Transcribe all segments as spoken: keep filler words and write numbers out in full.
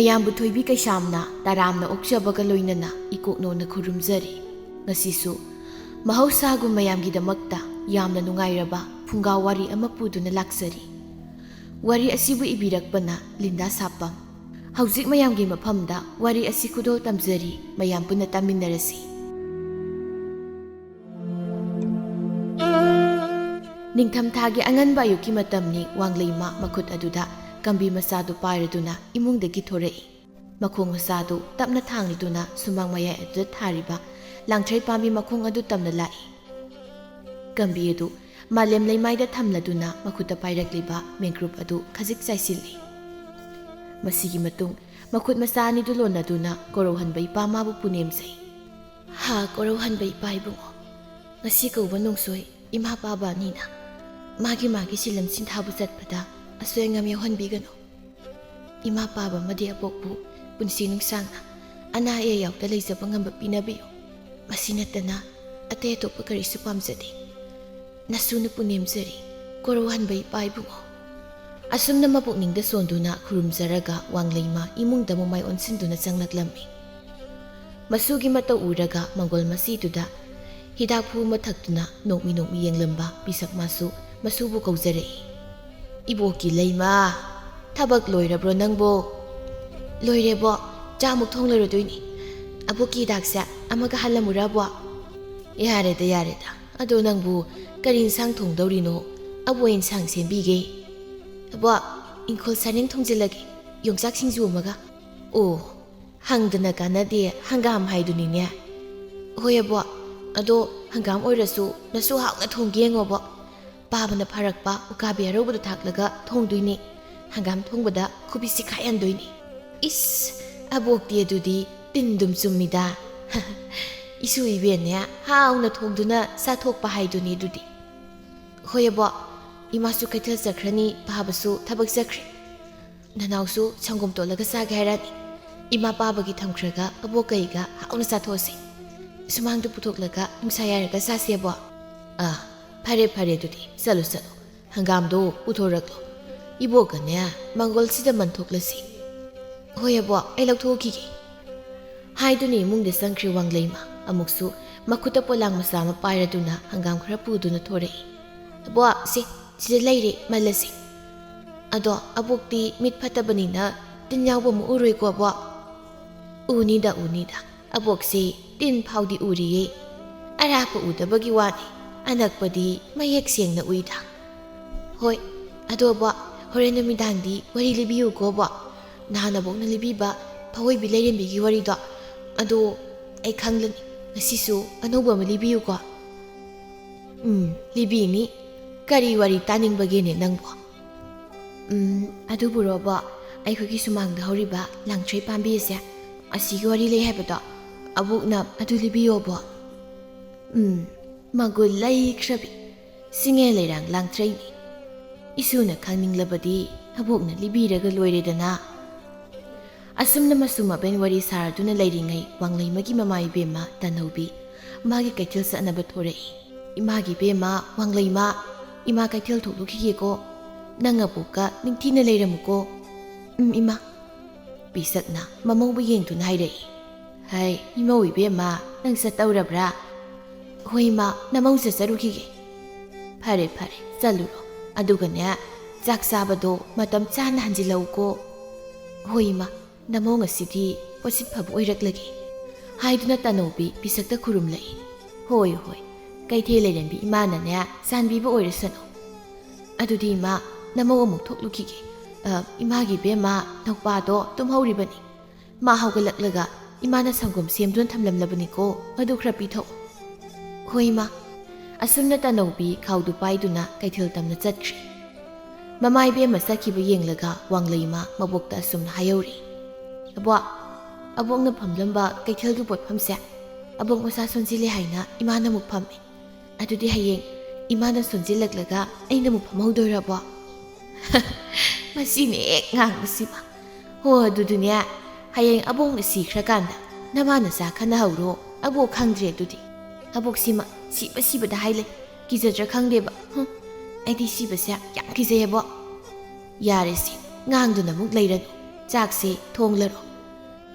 ꯃꯌꯥꯝꯕꯨ ꯊꯣꯏꯕꯤ ꯀꯩꯁꯥꯝꯅ ꯇꯔꯥꯝꯅ ꯑꯣꯛꯆꯕꯒ ꯂꯣꯏꯅꯅ ꯏꯀꯣꯛꯅꯣꯅ ꯈꯨꯔꯨꯝꯖꯔꯤ꯫ ꯉꯁꯤꯁꯨ ꯃꯍꯧꯁꯥꯒꯨꯝ ꯃꯌꯥꯝꯒꯤꯗꯃꯛꯇ ꯌꯥꯝꯅ ꯅꯨꯡꯉꯥꯏꯔꯕ ꯐꯨꯡꯒꯥ ꯋꯥꯔꯤ ꯑꯃ ꯄꯨꯗꯨꯅ ꯂꯥꯛꯆꯔꯤ꯫ ꯋꯥꯔꯤ ꯑꯁꯤꯕꯨ ꯏꯕꯤꯔꯛꯄꯅ ꯂꯤꯟꯗꯥ ꯁꯥꯄꯝ꯫ ꯍꯧꯖꯤꯛ ꯃꯌꯥꯝꯒꯤ ꯃꯐꯝꯗ ꯋꯥꯔꯤ ꯑꯁꯤ ꯈꯨꯗꯣꯜ ꯇꯝꯖꯔꯤ, ꯃꯌꯥꯝ ꯄꯨꯟꯅ ꯇꯥꯃꯤꯟꯅꯔꯁꯤ꯫ ꯅꯤꯡꯊꯝꯊꯥꯒꯤ ꯑꯉꯟꯕ ꯑꯌꯨꯛꯀꯤ ꯃꯇꯝꯅꯤ꯫ ꯋꯥꯡꯂꯩꯃ ꯃꯈꯨꯠ ꯑꯗꯨꯗ ꯀꯝꯕꯤ ꯃꯆꯥꯗꯨ ꯄꯥꯏꯔꯗꯨꯅ ꯏꯃꯨꯡꯗꯒꯤ ꯊꯣꯔꯛꯏ꯫ ꯃꯈꯣꯡ ꯃꯆꯥꯗꯨ ꯇꯞꯅ ꯊꯥꯡꯂꯗꯨꯅ ꯁꯨꯃꯥꯡ ꯃꯌꯥꯏ ꯑꯗꯨꯗ ꯊꯥꯔꯤꯕ ꯂꯥꯡꯊ꯭ꯔꯩ ꯄꯥꯝꯕꯤ ꯃꯈꯣꯡ ꯑꯗꯨ ꯇꯝꯅ ꯂꯥꯛꯏ꯫ ꯀꯝꯕꯤ ꯑꯗꯨ ꯃꯥꯂꯦꯝ ꯂꯩꯃꯥꯏꯗ ꯊꯝꯂꯗꯨꯅ ꯃꯈꯨꯠꯇ ꯄꯥꯏꯔꯛꯂꯤꯕ ꯃꯦꯡꯒ꯭ꯔꯨꯞ ꯑꯗꯨ ꯈꯖꯤꯛ ꯆꯥꯏꯁꯤꯜꯂꯤ꯫ ꯃꯁꯤꯒꯤ ꯃꯇꯨꯡ ꯃꯈꯨꯠ ꯃꯆꯥ ꯑꯅꯤꯗꯨ ꯂꯣꯟꯅꯗꯨꯅ ꯀꯣꯔꯧꯍꯟꯕ ꯏꯄꯥ ꯃꯥꯕꯨ ꯄꯨꯅꯦꯝꯖꯩ꯫ "ꯍꯥ, ꯀꯣꯔꯧꯍꯟꯕ ꯏꯄꯥ ꯏꯕꯨꯡꯉꯣ, ꯉꯁꯤ ꯀꯧꯕ ꯅꯣꯡꯁꯣꯏ ꯏꯃꯥ ꯄꯥꯕ ꯑꯅꯤꯅ ꯃꯥꯒꯤ ꯃꯥꯒꯤ ꯁꯤꯂꯝ ꯁꯤꯟꯊꯥꯕꯨ ꯆꯠꯄꯗ ꯑꯁꯣꯏ ꯑꯉꯥꯝ ꯌꯥꯎꯍꯟꯕꯤꯒꯅꯨ꯫ ꯏꯃꯥ ꯄꯥꯕ ꯑꯃꯗꯤ ꯑꯕꯣꯛꯄꯨ ꯄꯨꯟꯁꯤ ꯅꯨꯡꯁꯥꯡꯅ ꯑꯅꯥ ꯑꯌꯦꯛ ꯌꯥꯎꯗ ꯂꯩꯖꯕ ꯉꯝꯕ ꯄꯤꯅꯕꯤꯌꯨ꯫ ꯃꯁꯤ ꯅꯠꯇꯅ ꯑꯇꯩ ꯑꯇꯣꯞꯄ ꯀꯔꯤꯁꯨ ꯄꯥꯝꯖꯗꯦ꯫ ꯅꯁꯨ ꯅꯄꯨ ꯅꯦꯝꯖꯔꯤ, ꯀꯣꯔꯧꯍꯟꯕ ꯏꯄꯥ ꯏꯕꯨꯡꯉꯣ꯫" ꯑꯁꯨꯝꯅ ꯃꯄꯨꯛꯅꯤꯡꯗ ꯁꯣꯟꯗꯨꯅ ꯈꯨꯔꯨꯝꯖꯔꯒ ꯋꯥꯡꯂꯩꯃ ꯏꯃꯨꯡꯗ ꯃꯃꯥꯏ ꯑꯣꯟꯁꯤꯟꯗꯨꯅ ꯆꯪꯂꯛꯂꯝꯃꯤ꯫ ꯃꯁꯨꯒꯤ ꯃꯇꯧ ꯎꯔꯒ ꯃꯪꯒꯣꯜ ꯃꯆꯤꯗꯨꯗ ꯍꯤꯗꯥꯛ ꯐꯨ ꯑꯃ ꯊꯛꯇꯨꯅ ꯅꯣꯛꯃꯤ ꯅꯣꯛꯃꯤ ꯌꯦꯡꯂꯝꯕ ꯄꯤꯁꯛ ꯃꯥꯁꯨ ꯃꯁꯨꯕꯨ ꯀꯧꯖꯔꯛꯏ꯫ "ꯏꯕꯣꯛꯀꯤ ꯂꯩꯃ, ꯊꯕꯛ ꯂꯣꯏꯔꯕ꯭ꯔꯣ ꯅꯪꯕꯣ?" "ꯂꯣꯏꯔꯦꯕꯣ, ꯆꯥꯃꯨꯛ ꯊꯣꯡꯂꯔꯣꯏꯗꯣꯏꯅꯤ꯫ ꯑꯕꯣꯛꯀꯤ ꯍꯤꯗꯥꯛꯁꯦ ꯑꯃꯒ ꯍꯥꯜꯂꯝꯃꯨꯔꯕꯣ?" "ꯌꯥꯔꯦꯗ, ꯌꯥꯔꯦꯗ꯫ ꯑꯗꯣ ꯅꯪꯕꯨ ꯀꯔꯤ ꯏꯟꯁꯥꯡ ꯊꯣꯡꯗꯧꯔꯤꯅꯣ? ꯑꯕꯣ ꯏꯟꯁꯥꯡ ꯁꯦꯝꯕꯤꯒꯦ꯫" "ꯑꯕꯣ, ꯏꯪꯈꯣꯜ ꯁꯥꯔꯦꯡ ꯊꯣꯡꯖꯤꯜꯂꯒꯦ, ꯌꯣꯡꯆꯥꯛ ꯁꯤꯡꯖꯨ ꯑꯃꯒ꯫" "ꯑꯣ, ꯍꯪꯗꯅ ꯀꯥꯟꯅꯗꯦ, ꯍꯪꯒꯥꯝ ꯍꯥꯏꯗꯨꯅꯤꯅꯦ꯫" "ꯍꯣꯏ ꯑꯕꯣ, ꯑꯗꯣ ꯍꯪꯒꯥꯝ ꯑꯣꯏꯔꯁꯨ ꯅꯁꯨ ꯍꯥꯎꯅ ꯊꯣꯡꯒꯦ ꯌꯦꯡꯉꯣꯕꯣ꯫ ꯄꯥꯕꯅ ꯐꯥꯔꯛꯄ ꯎꯀꯥꯕꯤ ꯑꯔꯧꯕꯗꯨ ꯊꯥꯛꯂꯒ ꯊꯣꯡꯗꯣꯏꯅꯤ꯫ ꯍꯪꯒꯥꯝ ꯊꯣꯡꯕꯗ ꯈꯨꯕꯤ ꯁꯤꯈꯥꯏꯍꯟꯗꯣꯏꯅꯤ꯫" "ꯏꯁ, ꯑꯕꯣꯛꯇꯤ ꯑꯗꯨꯗꯤ ꯇꯤꯟꯗꯨꯝ ꯆꯨꯝꯃꯤꯗ꯫" "ꯏꯁꯨ ꯏꯕꯦꯟꯅꯦ ꯍꯥꯎꯅ ꯊꯣꯡꯗꯨꯅ ꯆꯥꯊꯣꯛꯄ ꯍꯥꯏꯗꯨꯅꯤ ꯑꯗꯨꯗꯤ꯫" "ꯍꯣꯏ ꯑꯕꯣ, ꯏꯃꯥꯁꯨ ꯀꯩꯊꯦꯜ ꯆꯠꯈ꯭ꯔꯅꯤ, ꯄꯥꯕꯁꯨ ꯊꯕꯛ ꯆꯠꯈ꯭ꯔꯦ꯫ ꯅꯅꯥꯎꯁꯨ ꯁꯪꯒꯣꯝ ꯇꯣꯠꯂꯒ ꯆꯥꯒꯦ ꯍꯥꯏꯔꯛꯑꯅꯤ꯫ ꯏꯃꯥ ꯄꯥꯕꯒꯤ ꯊꯝꯈ꯭ꯔꯒ ꯑꯕꯣꯛ ꯀꯩꯒ ꯍꯥꯎꯅ ꯆꯥꯊꯣꯛꯑꯁꯤ꯫ ꯁꯨꯃꯥꯡꯗ ꯄꯨꯊꯣꯛꯂꯒ ꯅꯨꯡꯁꯥ ꯌꯥꯏꯔꯒ ꯆꯥꯁꯦꯕꯣ꯫" "ꯑꯥ, ꯐꯔꯦ ꯐꯔꯦ, ꯑꯗꯨꯗꯤ ꯆꯠꯂꯨ ꯆꯠꯂꯨ, ꯍꯪꯒꯥꯝꯗꯣ ꯄꯨꯊꯣꯔꯛꯂꯣ꯫ ꯏꯕꯣꯛꯀꯅꯦ ꯃꯪꯒꯣꯜꯁꯤꯗ ꯃꯟꯊꯣꯛꯂꯁꯤ꯫" "ꯍꯣꯏ ꯑꯕꯣꯛ, ꯑꯩ ꯂꯧꯊꯣꯛꯈꯤꯒꯦ" ꯍꯥꯏꯗꯨꯅ ꯏꯃꯨꯡꯗ ꯆꯪꯈ꯭ꯔꯦ ꯋꯥꯡꯂꯩꯃ꯫ ꯑꯃꯨꯛꯁꯨ ꯃꯈꯨꯠꯇ ꯄꯣꯂꯥꯡ ꯃꯆꯥ ꯑꯃ ꯄꯥꯏꯔꯗꯨꯅ ꯍꯪꯒꯥꯝ ꯈꯔ ꯄꯨꯗꯨꯅ ꯊꯣꯔꯛꯏ꯫ "ꯑꯕꯣꯛ, ꯁꯦ, ꯁꯤꯗ ꯂꯩꯔꯦ, ꯃꯜꯂꯁꯦ꯫ ꯑꯗꯣ ꯑꯕꯣꯛꯇꯤ ꯃꯤꯠ ꯐꯠꯇꯕꯅꯤꯅ ꯇꯤꯟ ꯌꯥꯎꯕ ꯑꯃ ꯎꯔꯣꯏꯀꯣ ꯑꯕꯣꯛ?" "ꯎꯅꯤꯗ, ꯎꯅꯤꯗ꯫ ꯑꯕꯣꯛꯁꯦ ꯇꯤꯟ ꯐꯥꯎꯗꯤ ꯎꯔꯤꯌꯦ꯫ ꯑꯔꯥꯞꯄ ꯎꯗꯕꯒꯤ ꯋꯥꯅꯤ, ꯑꯅꯛꯄꯗꯤ ꯃꯌꯦꯛ ꯁꯦꯡꯅ ꯎꯏꯗ꯫ ꯍꯣꯏ, ꯑꯗꯣ ꯑꯕꯣꯛ, ꯍꯣꯔꯦꯟ ꯅꯨꯃꯤꯗꯥꯡꯗꯤ ꯋꯥꯔꯤ ꯂꯤꯕꯤꯌꯨꯀꯣ ꯑꯕꯣꯛ꯫ ꯅꯍꯥꯟ ꯑꯕꯣꯛꯅ ꯂꯤꯕꯤꯕ ꯐꯧ ꯑꯣꯏꯕꯤ ꯂꯥꯏꯔꯦꯝꯕꯤꯒꯤ ꯋꯥꯔꯤꯗꯣ, ꯑꯗꯣ ꯑꯩ ꯈꯪꯂꯅꯤ꯫ ꯉꯁꯤꯁꯨ ꯑꯅꯧꯕ ꯑꯃ ꯂꯤꯕꯤꯌꯨꯀꯣ꯫" "ꯎꯝ, ꯂꯤꯕꯤꯅꯤ꯫ ꯀꯔꯤ ꯋꯥꯔꯤ ꯇꯥꯅꯤꯡꯕꯒꯦꯅꯦ ꯅꯪꯕꯣ?" "ꯎꯝ, ꯑꯗꯨꯕꯨꯔꯣ ꯑꯕꯣꯛ, ꯑꯩꯈꯣꯏꯒꯤ ꯁꯨꯃꯥꯡꯗ ꯍꯧꯔꯤꯕ ꯂꯥꯡꯊ꯭ꯔꯩ ꯄꯥꯝꯕꯤ ꯑꯁꯦ, ꯑꯁꯤꯒꯤ ꯋꯥꯔꯤ ꯂꯩ ꯍꯥꯏꯕꯗꯣ, ꯑꯕꯣꯛꯅ ꯑꯗꯨ ꯂꯤꯕꯤꯌꯣ ꯑꯕꯣꯛ꯫" "ꯎꯝ, ꯃꯒꯨꯟ ꯂꯩꯈ꯭ꯔꯕꯤ ꯁꯤꯡꯉꯦ ꯂꯩꯔꯥꯡ ꯂꯥꯡꯊ꯭ꯔꯩꯅꯤ꯫ ꯏꯁꯨꯅ ꯈꯪꯅꯤꯡꯂꯕꯗꯤ ꯑꯕꯣꯛꯅ ꯂꯤꯕꯤꯔꯒ ꯂꯣꯏꯔꯦꯗꯅ꯫" ꯑꯁꯨꯝꯅ ꯃꯁꯨꯝ ꯃꯕꯦꯟ ꯋꯥꯔꯤ ꯁꯥꯔꯗꯨꯅ ꯂꯩꯔꯤꯉꯩ, ꯋꯥꯡꯂꯩꯃꯒꯤ ꯃꯃꯥ ꯏꯕꯦꯝꯃ ꯇꯥꯅꯧꯕꯤ ꯃꯥꯒꯤ ꯀꯩꯊꯦꯜ ꯆꯠꯅꯕ ꯊꯣꯔꯛꯏ꯫ "ꯏꯃꯥꯒꯤ ꯏꯕꯦꯝꯃ, ꯋꯥꯡꯂꯩꯃ, ꯏꯃꯥ ꯀꯩꯊꯦꯜ ꯊꯣꯛꯂꯨꯈꯤꯒꯦꯀꯣ꯫ ꯅꯪ ꯑꯕꯣꯛꯀ ꯅꯤꯡꯊꯤꯅ ꯂꯩꯔꯝꯃꯨꯀꯣ꯫" "ꯎꯝ, ꯏꯃꯥ꯫" ꯄꯤꯁꯛꯅ ꯃꯃꯧꯕꯨ ꯌꯦꯡꯗꯨꯅ ꯍꯥꯏꯔꯛꯏ꯫ "ꯍꯩ, ꯏꯃꯧ ꯏꯕꯦꯝꯃ, ꯅꯪ ꯆꯠꯇꯧꯔꯕ꯭ꯔꯥ?" "ꯍꯣꯏ ꯏꯃꯥ, ꯅꯃꯧ ꯆꯠꯆꯔꯨꯈꯤꯒꯦ꯫" "ꯐꯔꯦ, ꯐꯔꯦ, ꯆꯠꯂꯨꯔꯣ꯫ ꯑꯗꯨꯒꯅꯦ, ꯆꯥꯛ ꯆꯥꯕꯗꯣ ꯃꯇꯝ ꯆꯥꯅ ꯍꯟꯖꯤꯜꯂꯛꯎꯀꯣ꯫" "ꯍꯣꯏ ꯏꯃꯥ, ꯅꯃꯧ ꯉꯁꯤꯗꯤ ꯄꯣꯠꯁꯤꯠ ꯐꯕ ꯑꯣꯏꯔꯛꯂꯒꯦ" ꯍꯥꯏꯗꯨꯅ ꯇꯥꯅꯧꯕꯤ ꯄꯤꯁꯛꯇ ꯈꯨꯔꯨꯝꯂꯛꯏ꯫ "ꯍꯣꯏ, ꯍꯣꯏ, ꯀꯩꯊꯦꯜ ꯂꯩꯔꯦꯝꯕꯤ ꯏꯃꯥꯅꯅꯦ ꯆꯥꯟꯕꯤꯕ ꯑꯣꯏꯔꯁꯅꯨ꯫ ꯑꯗꯨꯗꯤ ꯏꯃꯥ, ꯅꯃꯧ ꯑꯃꯨꯛ ꯊꯣꯛꯂꯨꯈꯤꯒꯦ꯫ ꯑ, ꯏꯃꯥꯒꯤ ꯏꯕꯦꯝꯃ, ꯅꯧꯄꯥꯗꯣ ꯇꯨꯝꯍꯧꯔꯤꯕꯅꯤ꯫ ꯃꯥ ꯍꯧꯒꯠꯂꯛꯂꯒ ꯏꯃꯥꯅ ꯁꯪꯒꯣꯝ ꯁꯦꯝꯗꯨꯅ ꯊꯝꯂꯝꯂꯕꯅꯤꯀꯣ, ꯃꯗꯨ ꯈꯔ ꯄꯤꯊꯛꯎ꯫" "ꯍꯣꯏ ꯏꯃꯥ꯫" ꯑꯁꯨꯝꯅ ꯇꯥꯅꯧꯕꯤ ꯈꯥꯎꯗꯨ ꯄꯥꯏꯗꯨꯅ ꯀꯩꯊꯦꯜ ꯇꯝꯅ ꯆꯠꯈ꯭ꯔꯦ꯫ ꯃꯃꯥ ꯏꯕꯦꯝꯃ ꯆꯠꯈꯤꯕ ꯌꯦꯡꯂꯒ ꯋꯥꯡꯂꯩꯃ ꯃꯕꯣꯛꯇ ꯑꯁꯨꯝꯅ ꯍꯥꯏꯍꯧꯔꯤ, "ꯑꯕꯣꯛ, ꯑꯕꯣꯛꯅ ꯐꯝꯂꯝꯕ ꯀꯩꯊꯦꯜꯒꯤ ꯄꯣꯠꯐꯝꯁꯦ ꯑꯕꯣꯛ ꯃꯁꯥ ꯁꯣꯟꯖꯤꯜꯂꯦ ꯍꯥꯏꯅ ꯏꯃꯥꯅ ꯑꯃꯨꯛ ꯐꯝꯃꯦ꯫ ꯑꯗꯨꯗꯤ ꯍꯌꯦꯡ ꯏꯃꯥꯅ ꯁꯣꯟꯖꯤꯜꯂꯛꯂꯒ ꯑꯩꯅ ꯑꯃꯨꯛ ꯐꯝꯍꯧꯗꯣꯏꯔꯕꯣ?" "ꯃꯁꯤꯅ ꯍꯦꯛ ꯉꯥꯡꯕꯁꯤꯃ꯫ ꯍꯣ, ꯑꯗꯨꯗꯨꯅꯦ, ꯍꯌꯦꯡ ꯑꯕꯣꯛꯅ ꯁꯤꯈ꯭ꯔꯀꯥꯟꯗ ꯅꯃꯥ ꯅꯆꯥ ꯈꯟꯅꯍꯧꯔꯣ꯫ ꯑꯕꯣꯛ ꯈꯪꯗ꯭ꯔꯦ ꯑꯗꯨꯗꯤ꯫ ꯑꯕꯣꯛꯁꯤꯃ ꯁꯤꯕ ꯁꯤꯕꯗ ꯍꯥꯏ ꯂꯩ꯫ ꯀꯤꯖꯗ꯭ꯔꯥ ꯈꯪꯗꯦꯕ꯫ ꯍꯨꯝ, ꯑꯩꯗꯤ ꯁꯤꯕꯁꯦ ꯌꯥꯝ ꯀꯤꯖꯩꯌꯦꯕꯣ꯫" "ꯌꯥꯔꯦꯁꯦ, ꯉꯥꯡꯗꯨꯅ ꯑꯃꯨꯛ ꯂꯩꯔꯅꯨ꯫ "ꯆꯥꯛꯁꯦ ꯊꯣꯡꯂꯔꯣ?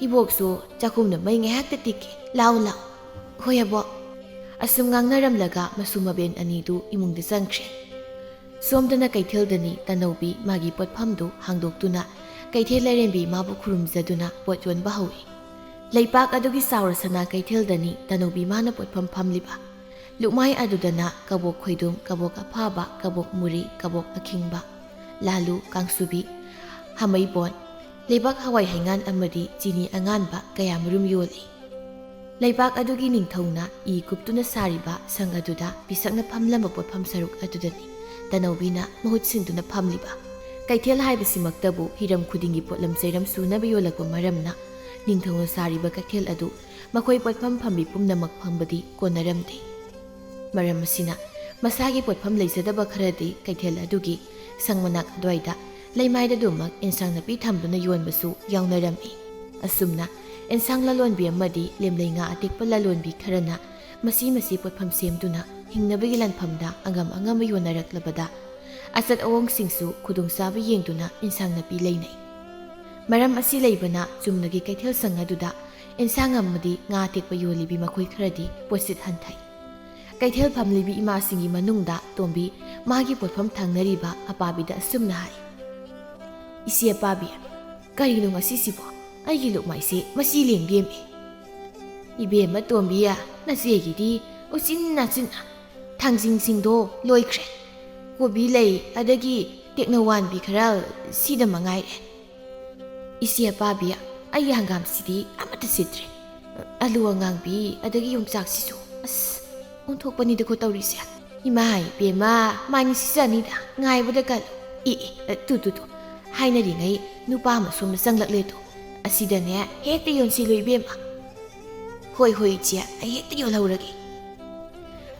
ꯏꯕꯣꯛꯁꯨ ꯆꯥꯛꯈꯨꯝꯗ ꯃꯩ ꯉꯥꯏꯍꯥꯛꯇ ꯇꯤꯛꯀꯦ꯫ ꯂꯥꯛꯑꯣ, ꯂꯥꯛꯑꯣ꯫ ꯍꯣꯏ, ꯑꯕꯣꯛ꯫" ꯑꯁꯨꯝ ꯉꯥꯡꯅꯔꯝꯂꯒ ꯃꯁꯨ ꯃꯕꯦꯟ ꯑꯅꯤꯗꯨ ꯏꯃꯨꯡꯗ ꯆꯪꯈ꯭ꯔꯦ꯫ ꯁꯣꯝꯗꯅ ꯀꯩꯊꯦꯜꯗꯅꯤ ꯇꯅꯧꯕꯤ ꯃꯥꯒꯤ ꯄꯣꯠꯐꯝꯗꯨ ꯍꯥꯡꯗꯣꯛꯇꯨꯅ ꯀꯩꯊꯦꯜ ꯂꯥꯏꯔꯦꯝꯕꯤ ꯃꯥꯕꯨ ꯈꯨꯔꯨꯝꯖꯗꯨꯅ ꯄꯣꯠ ꯌꯣꯟꯕ ꯍꯧꯏ꯫ ꯂꯩꯄꯥꯛ ꯑꯗꯨꯒꯤ ꯆꯥꯎꯔ ꯁꯅꯥ ꯀꯩꯊꯦꯜꯗꯅꯤ ꯇꯅꯧꯕꯤ ꯃꯥꯅ ꯄꯣꯠꯐꯝ ꯐꯝꯂꯤꯕ꯫ ꯂꯨꯛꯃꯥꯏ ꯑꯗꯨꯗꯅ ꯀꯕꯣꯛ ꯈꯣꯏꯗꯨꯝ, ꯀꯕꯣꯛ ꯑꯐꯥꯕ, ꯀꯕꯣꯛ ꯃꯨꯔꯤ, ꯀꯕꯣꯛ ꯑꯈꯤꯡꯕ, ꯂꯥꯂꯨ, ꯀꯥꯡꯁꯨꯕꯤ, ꯍꯥꯃꯩꯕꯣꯟ, ꯂꯩꯕꯥꯛ ꯍꯋꯥꯏ ꯍꯩꯉꯥꯟ ꯑꯃꯗꯤ ꯆꯤꯅꯤ ꯑꯉꯥꯟꯕ ꯀꯌꯥꯃꯔꯨꯝ ꯌꯣꯜꯂꯤ꯫ ꯂꯩꯕꯥꯛ ꯑꯗꯨꯒꯤ ꯅꯤꯡꯊꯧꯅ ꯏ ꯀꯨꯞꯇꯨꯅ ꯁꯥꯔꯤꯕ ꯁꯪ ꯑꯗꯨꯗ ꯄꯤꯁꯛꯅ ꯐꯝꯂꯝꯕ ꯄꯣꯠꯐꯝ ꯁꯔꯨꯛ ꯑꯗꯨꯗꯅꯤ ꯇꯅꯧꯕꯤꯅ ꯃꯍꯨꯠ ꯁꯤꯟꯗꯨꯅ ꯐꯝꯂꯤꯕ꯫ ꯀꯩꯊꯦꯜ ꯍꯥꯏꯕꯁꯤꯃꯛꯇꯕꯨ ꯍꯤꯔꯝ ꯈꯨꯗꯤꯡꯒꯤ ꯄꯣꯠꯂꯝ ꯆꯩꯔꯝ ꯁꯨꯅꯕ ꯌꯣꯜꯂꯛꯄ ꯃꯔꯝꯅ ꯅꯤꯡꯊꯧꯅ ꯁꯥꯔꯤꯕ ꯀꯩꯊꯦꯜ ꯑꯗꯨ ꯃꯈꯣꯏ ꯄꯣꯠꯐꯝ ꯐꯝꯕꯤ ꯄꯨꯝꯅꯃꯛ ꯐꯝꯕꯗꯤ ꯀꯣꯟꯅꯔꯝꯗꯦ꯫ ꯃꯔꯝ ꯑꯁꯤꯅ ꯃꯁꯥꯒꯤ ꯄꯣꯠꯐꯝ ꯂꯩꯖꯗꯕ ꯈꯔꯗꯤ ꯀꯩꯊꯦꯜ ꯑꯗꯨꯒꯤ ꯁꯪ ꯃꯅꯥꯛ ꯑꯗꯨꯋꯥꯏꯗ ꯂꯩꯃꯥꯏꯗꯗꯨꯃꯛ ꯏꯟꯁꯥꯡ ꯅꯥꯄꯤ ꯊꯝꯗꯨꯅ ꯌꯣꯟꯕꯁꯨ ꯌꯥꯎꯅꯔꯝꯃꯤ꯫ ꯑꯁꯨꯝꯅ ꯏꯟꯁꯥꯡ ꯂꯂꯣꯟꯕꯤ ꯑꯃꯗꯤ ꯂꯦꯝꯂꯩ ꯉꯥ ꯑꯇꯦꯛꯄ ꯂꯂꯣꯟꯕꯤ ꯈꯔꯅ ꯃꯁꯤ ꯃꯁꯤ ꯄꯣꯠꯐꯝ ꯁꯦꯝꯗꯨꯅ ꯍꯤꯡꯅꯕꯒꯤ ꯂꯥꯟꯐꯝꯗ ꯑꯉꯝ ꯑꯉꯝꯕ ꯌꯣꯟꯅꯔꯛꯂꯕꯗ ꯑꯆꯠ ꯑꯋꯣꯡꯁꯤꯡꯁꯨ ꯈꯨꯗꯣꯡꯆꯥꯕ ꯌꯦꯡꯗꯨꯅ ꯏꯟꯁꯥꯡ ꯅꯥꯄꯤ ꯂꯩꯅꯩ꯫ ꯃꯔꯝ ꯑꯁꯤ ꯂꯩꯕꯅ ꯆꯨꯝꯅꯒꯤ ꯀꯩꯊꯦꯜ ꯁꯪ ꯑꯗꯨꯗ ꯏꯟꯁꯥꯡ ꯑꯃꯗꯤ ꯉꯥ ꯑꯇꯦꯛꯄ ꯌꯣꯜꯂꯤꯕꯤ ꯃꯈꯣꯏ ꯈꯔꯗꯤ ꯄꯣꯠꯁꯤꯠ ꯍꯟꯊꯩ꯫ ꯀꯩꯊꯦꯜ ꯐꯝꯂꯤꯕꯤ ꯏꯃꯥꯁꯤꯡꯒꯤ ꯃꯅꯨꯡꯗ ꯇꯣꯝꯕꯤ ꯃꯥꯒꯤ ꯄꯣꯠꯐꯝ ꯊꯪꯅꯔꯤꯕ ꯑꯄꯥꯕꯤꯗ ꯑꯁꯨꯝꯅ ꯍꯥꯏ, "ꯏꯆꯦ ꯑꯄꯥꯕꯤ, ꯀꯔꯤꯅꯣ ꯉꯁꯤꯁꯤꯕꯣ? ꯑꯩꯒꯤ ꯂꯨꯛꯃꯥꯏꯁꯦ ꯃꯆꯤ ꯂꯦꯡꯕꯤꯔꯝꯃꯤ꯫" "ꯏꯕꯦꯝꯃ ꯇꯣꯝꯕꯤ, ꯅꯆꯦꯒꯤꯗꯤ ꯎꯆꯤꯟ ꯅꯥꯆꯤꯟ ꯊꯥꯡꯖꯤꯡꯁꯤꯡꯗꯣ ꯂꯣꯏꯈ꯭ꯔꯦ꯫ ꯀꯣꯕꯤ ꯂꯩ, ꯑꯗꯒꯤ ꯇꯦꯛꯅꯧꯋꯥꯟꯕꯤ ꯈꯔ ꯁꯤꯗ ꯃꯉꯥꯏꯔꯦ꯫" "ꯏꯆꯦ ꯑꯄꯥꯕꯤ, ꯑꯩꯒꯤ ꯍꯪꯒꯥꯝꯁꯤꯗꯤ ꯑꯃꯠꯇ ꯁꯤꯠꯇ꯭ꯔꯦ꯫ ꯑꯂꯨ ꯑꯉꯥꯡꯕꯤ ꯑꯗꯒꯤ ꯌꯣꯡꯆꯥꯛꯁꯤꯁꯨ, ꯑꯁ, ꯑꯣꯟꯊꯣꯛꯄꯅꯤꯗꯀꯣ ꯇꯧꯔꯤꯁꯦ꯫ ꯏꯃꯥ ꯏꯕꯦꯝꯃ, ꯃꯥꯅꯤ ꯁꯤꯠꯆꯅꯤꯗ, ꯉꯥꯏꯕꯗ ꯀꯜꯂꯨ꯫ ꯑꯦ, ꯑꯦ, ꯇꯨ, ꯇꯨ, ꯇꯨ, ꯍꯥꯏꯅꯔꯤꯉꯩ ꯅꯨꯄꯥ ꯑꯃ ꯁꯣꯝꯗ ꯆꯪꯂꯛꯂꯦ ꯇꯨ꯫ ꯑꯁꯤꯗꯅꯦ ꯍꯦꯛꯇ ꯌꯣꯟꯁꯤꯜꯂꯨ ꯏꯕꯦꯝꯃ꯫" "ꯍꯣꯏ, ꯍꯣꯏ, ꯏꯆꯦ, ꯑꯩ ꯍꯦꯛꯇ ꯌꯣꯜꯍꯧꯔꯒꯦ꯫"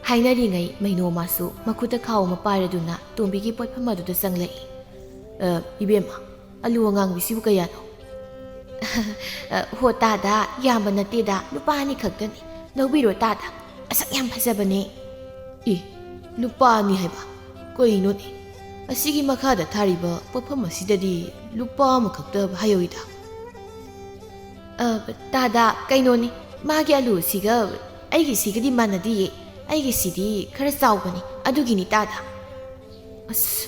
ꯍꯥꯏꯅꯔꯤꯉꯩ ꯃꯩꯅꯣ ꯃꯥꯁꯨ ꯃꯈꯨꯠꯇ ꯈꯥꯎ ꯑꯃ ꯄꯥꯏꯔꯗꯨꯅ ꯇꯣꯝꯕꯤꯒꯤ ꯄꯣꯠꯐꯝ ꯑꯗꯨꯗ ꯆꯪꯂꯛꯏ꯫ "ꯑ, ꯏꯕꯦꯝꯃ, ꯑꯂꯨ ꯑꯉꯥꯡꯕꯤꯁꯤꯕꯨ ꯀꯌꯥꯅꯣ?" "ꯑ, ꯍꯣ ꯇꯥꯗ, ꯌꯥꯝꯕ ꯅꯠꯇꯦꯗ, ꯂꯨꯄꯥ ꯑꯅꯤ ꯈꯛꯇꯅꯤ꯫ ꯂꯧꯕꯤꯔꯣ ꯇꯥꯗ, ꯑꯁꯛ ꯌꯥꯝ ꯐꯖꯕꯅꯦ꯫" "ꯑꯦ, ꯂꯨꯄꯥ ꯑꯅꯤ ꯍꯥꯏꯕ? ꯀꯩꯅꯣꯅꯦ?" ꯑꯁꯤꯒꯤ ꯃꯈꯥꯗ ꯊꯥꯔꯤꯕ ꯄꯣꯠꯐꯝ ꯑꯁꯤꯗꯗꯤ ꯂꯨꯄꯥ ꯑꯃꯈꯛꯇ ꯍꯥꯏꯍꯧꯏꯗ꯫ "ꯑ, ꯇꯥꯗ, ꯀꯩꯅꯣꯅꯤ, ꯃꯥꯒꯤ ꯑꯂꯨꯁꯤꯒ ꯑꯩꯒꯤꯁꯤꯒꯗꯤ ꯃꯥꯟꯅꯗꯤꯌꯦ꯫ ꯑꯩꯒꯤꯁꯤꯗꯤ ꯈꯔ ꯆꯥꯎꯕꯅꯤ, ꯑꯗꯨꯒꯤꯅꯤ ꯇꯥꯗ꯫" "ꯑꯁ,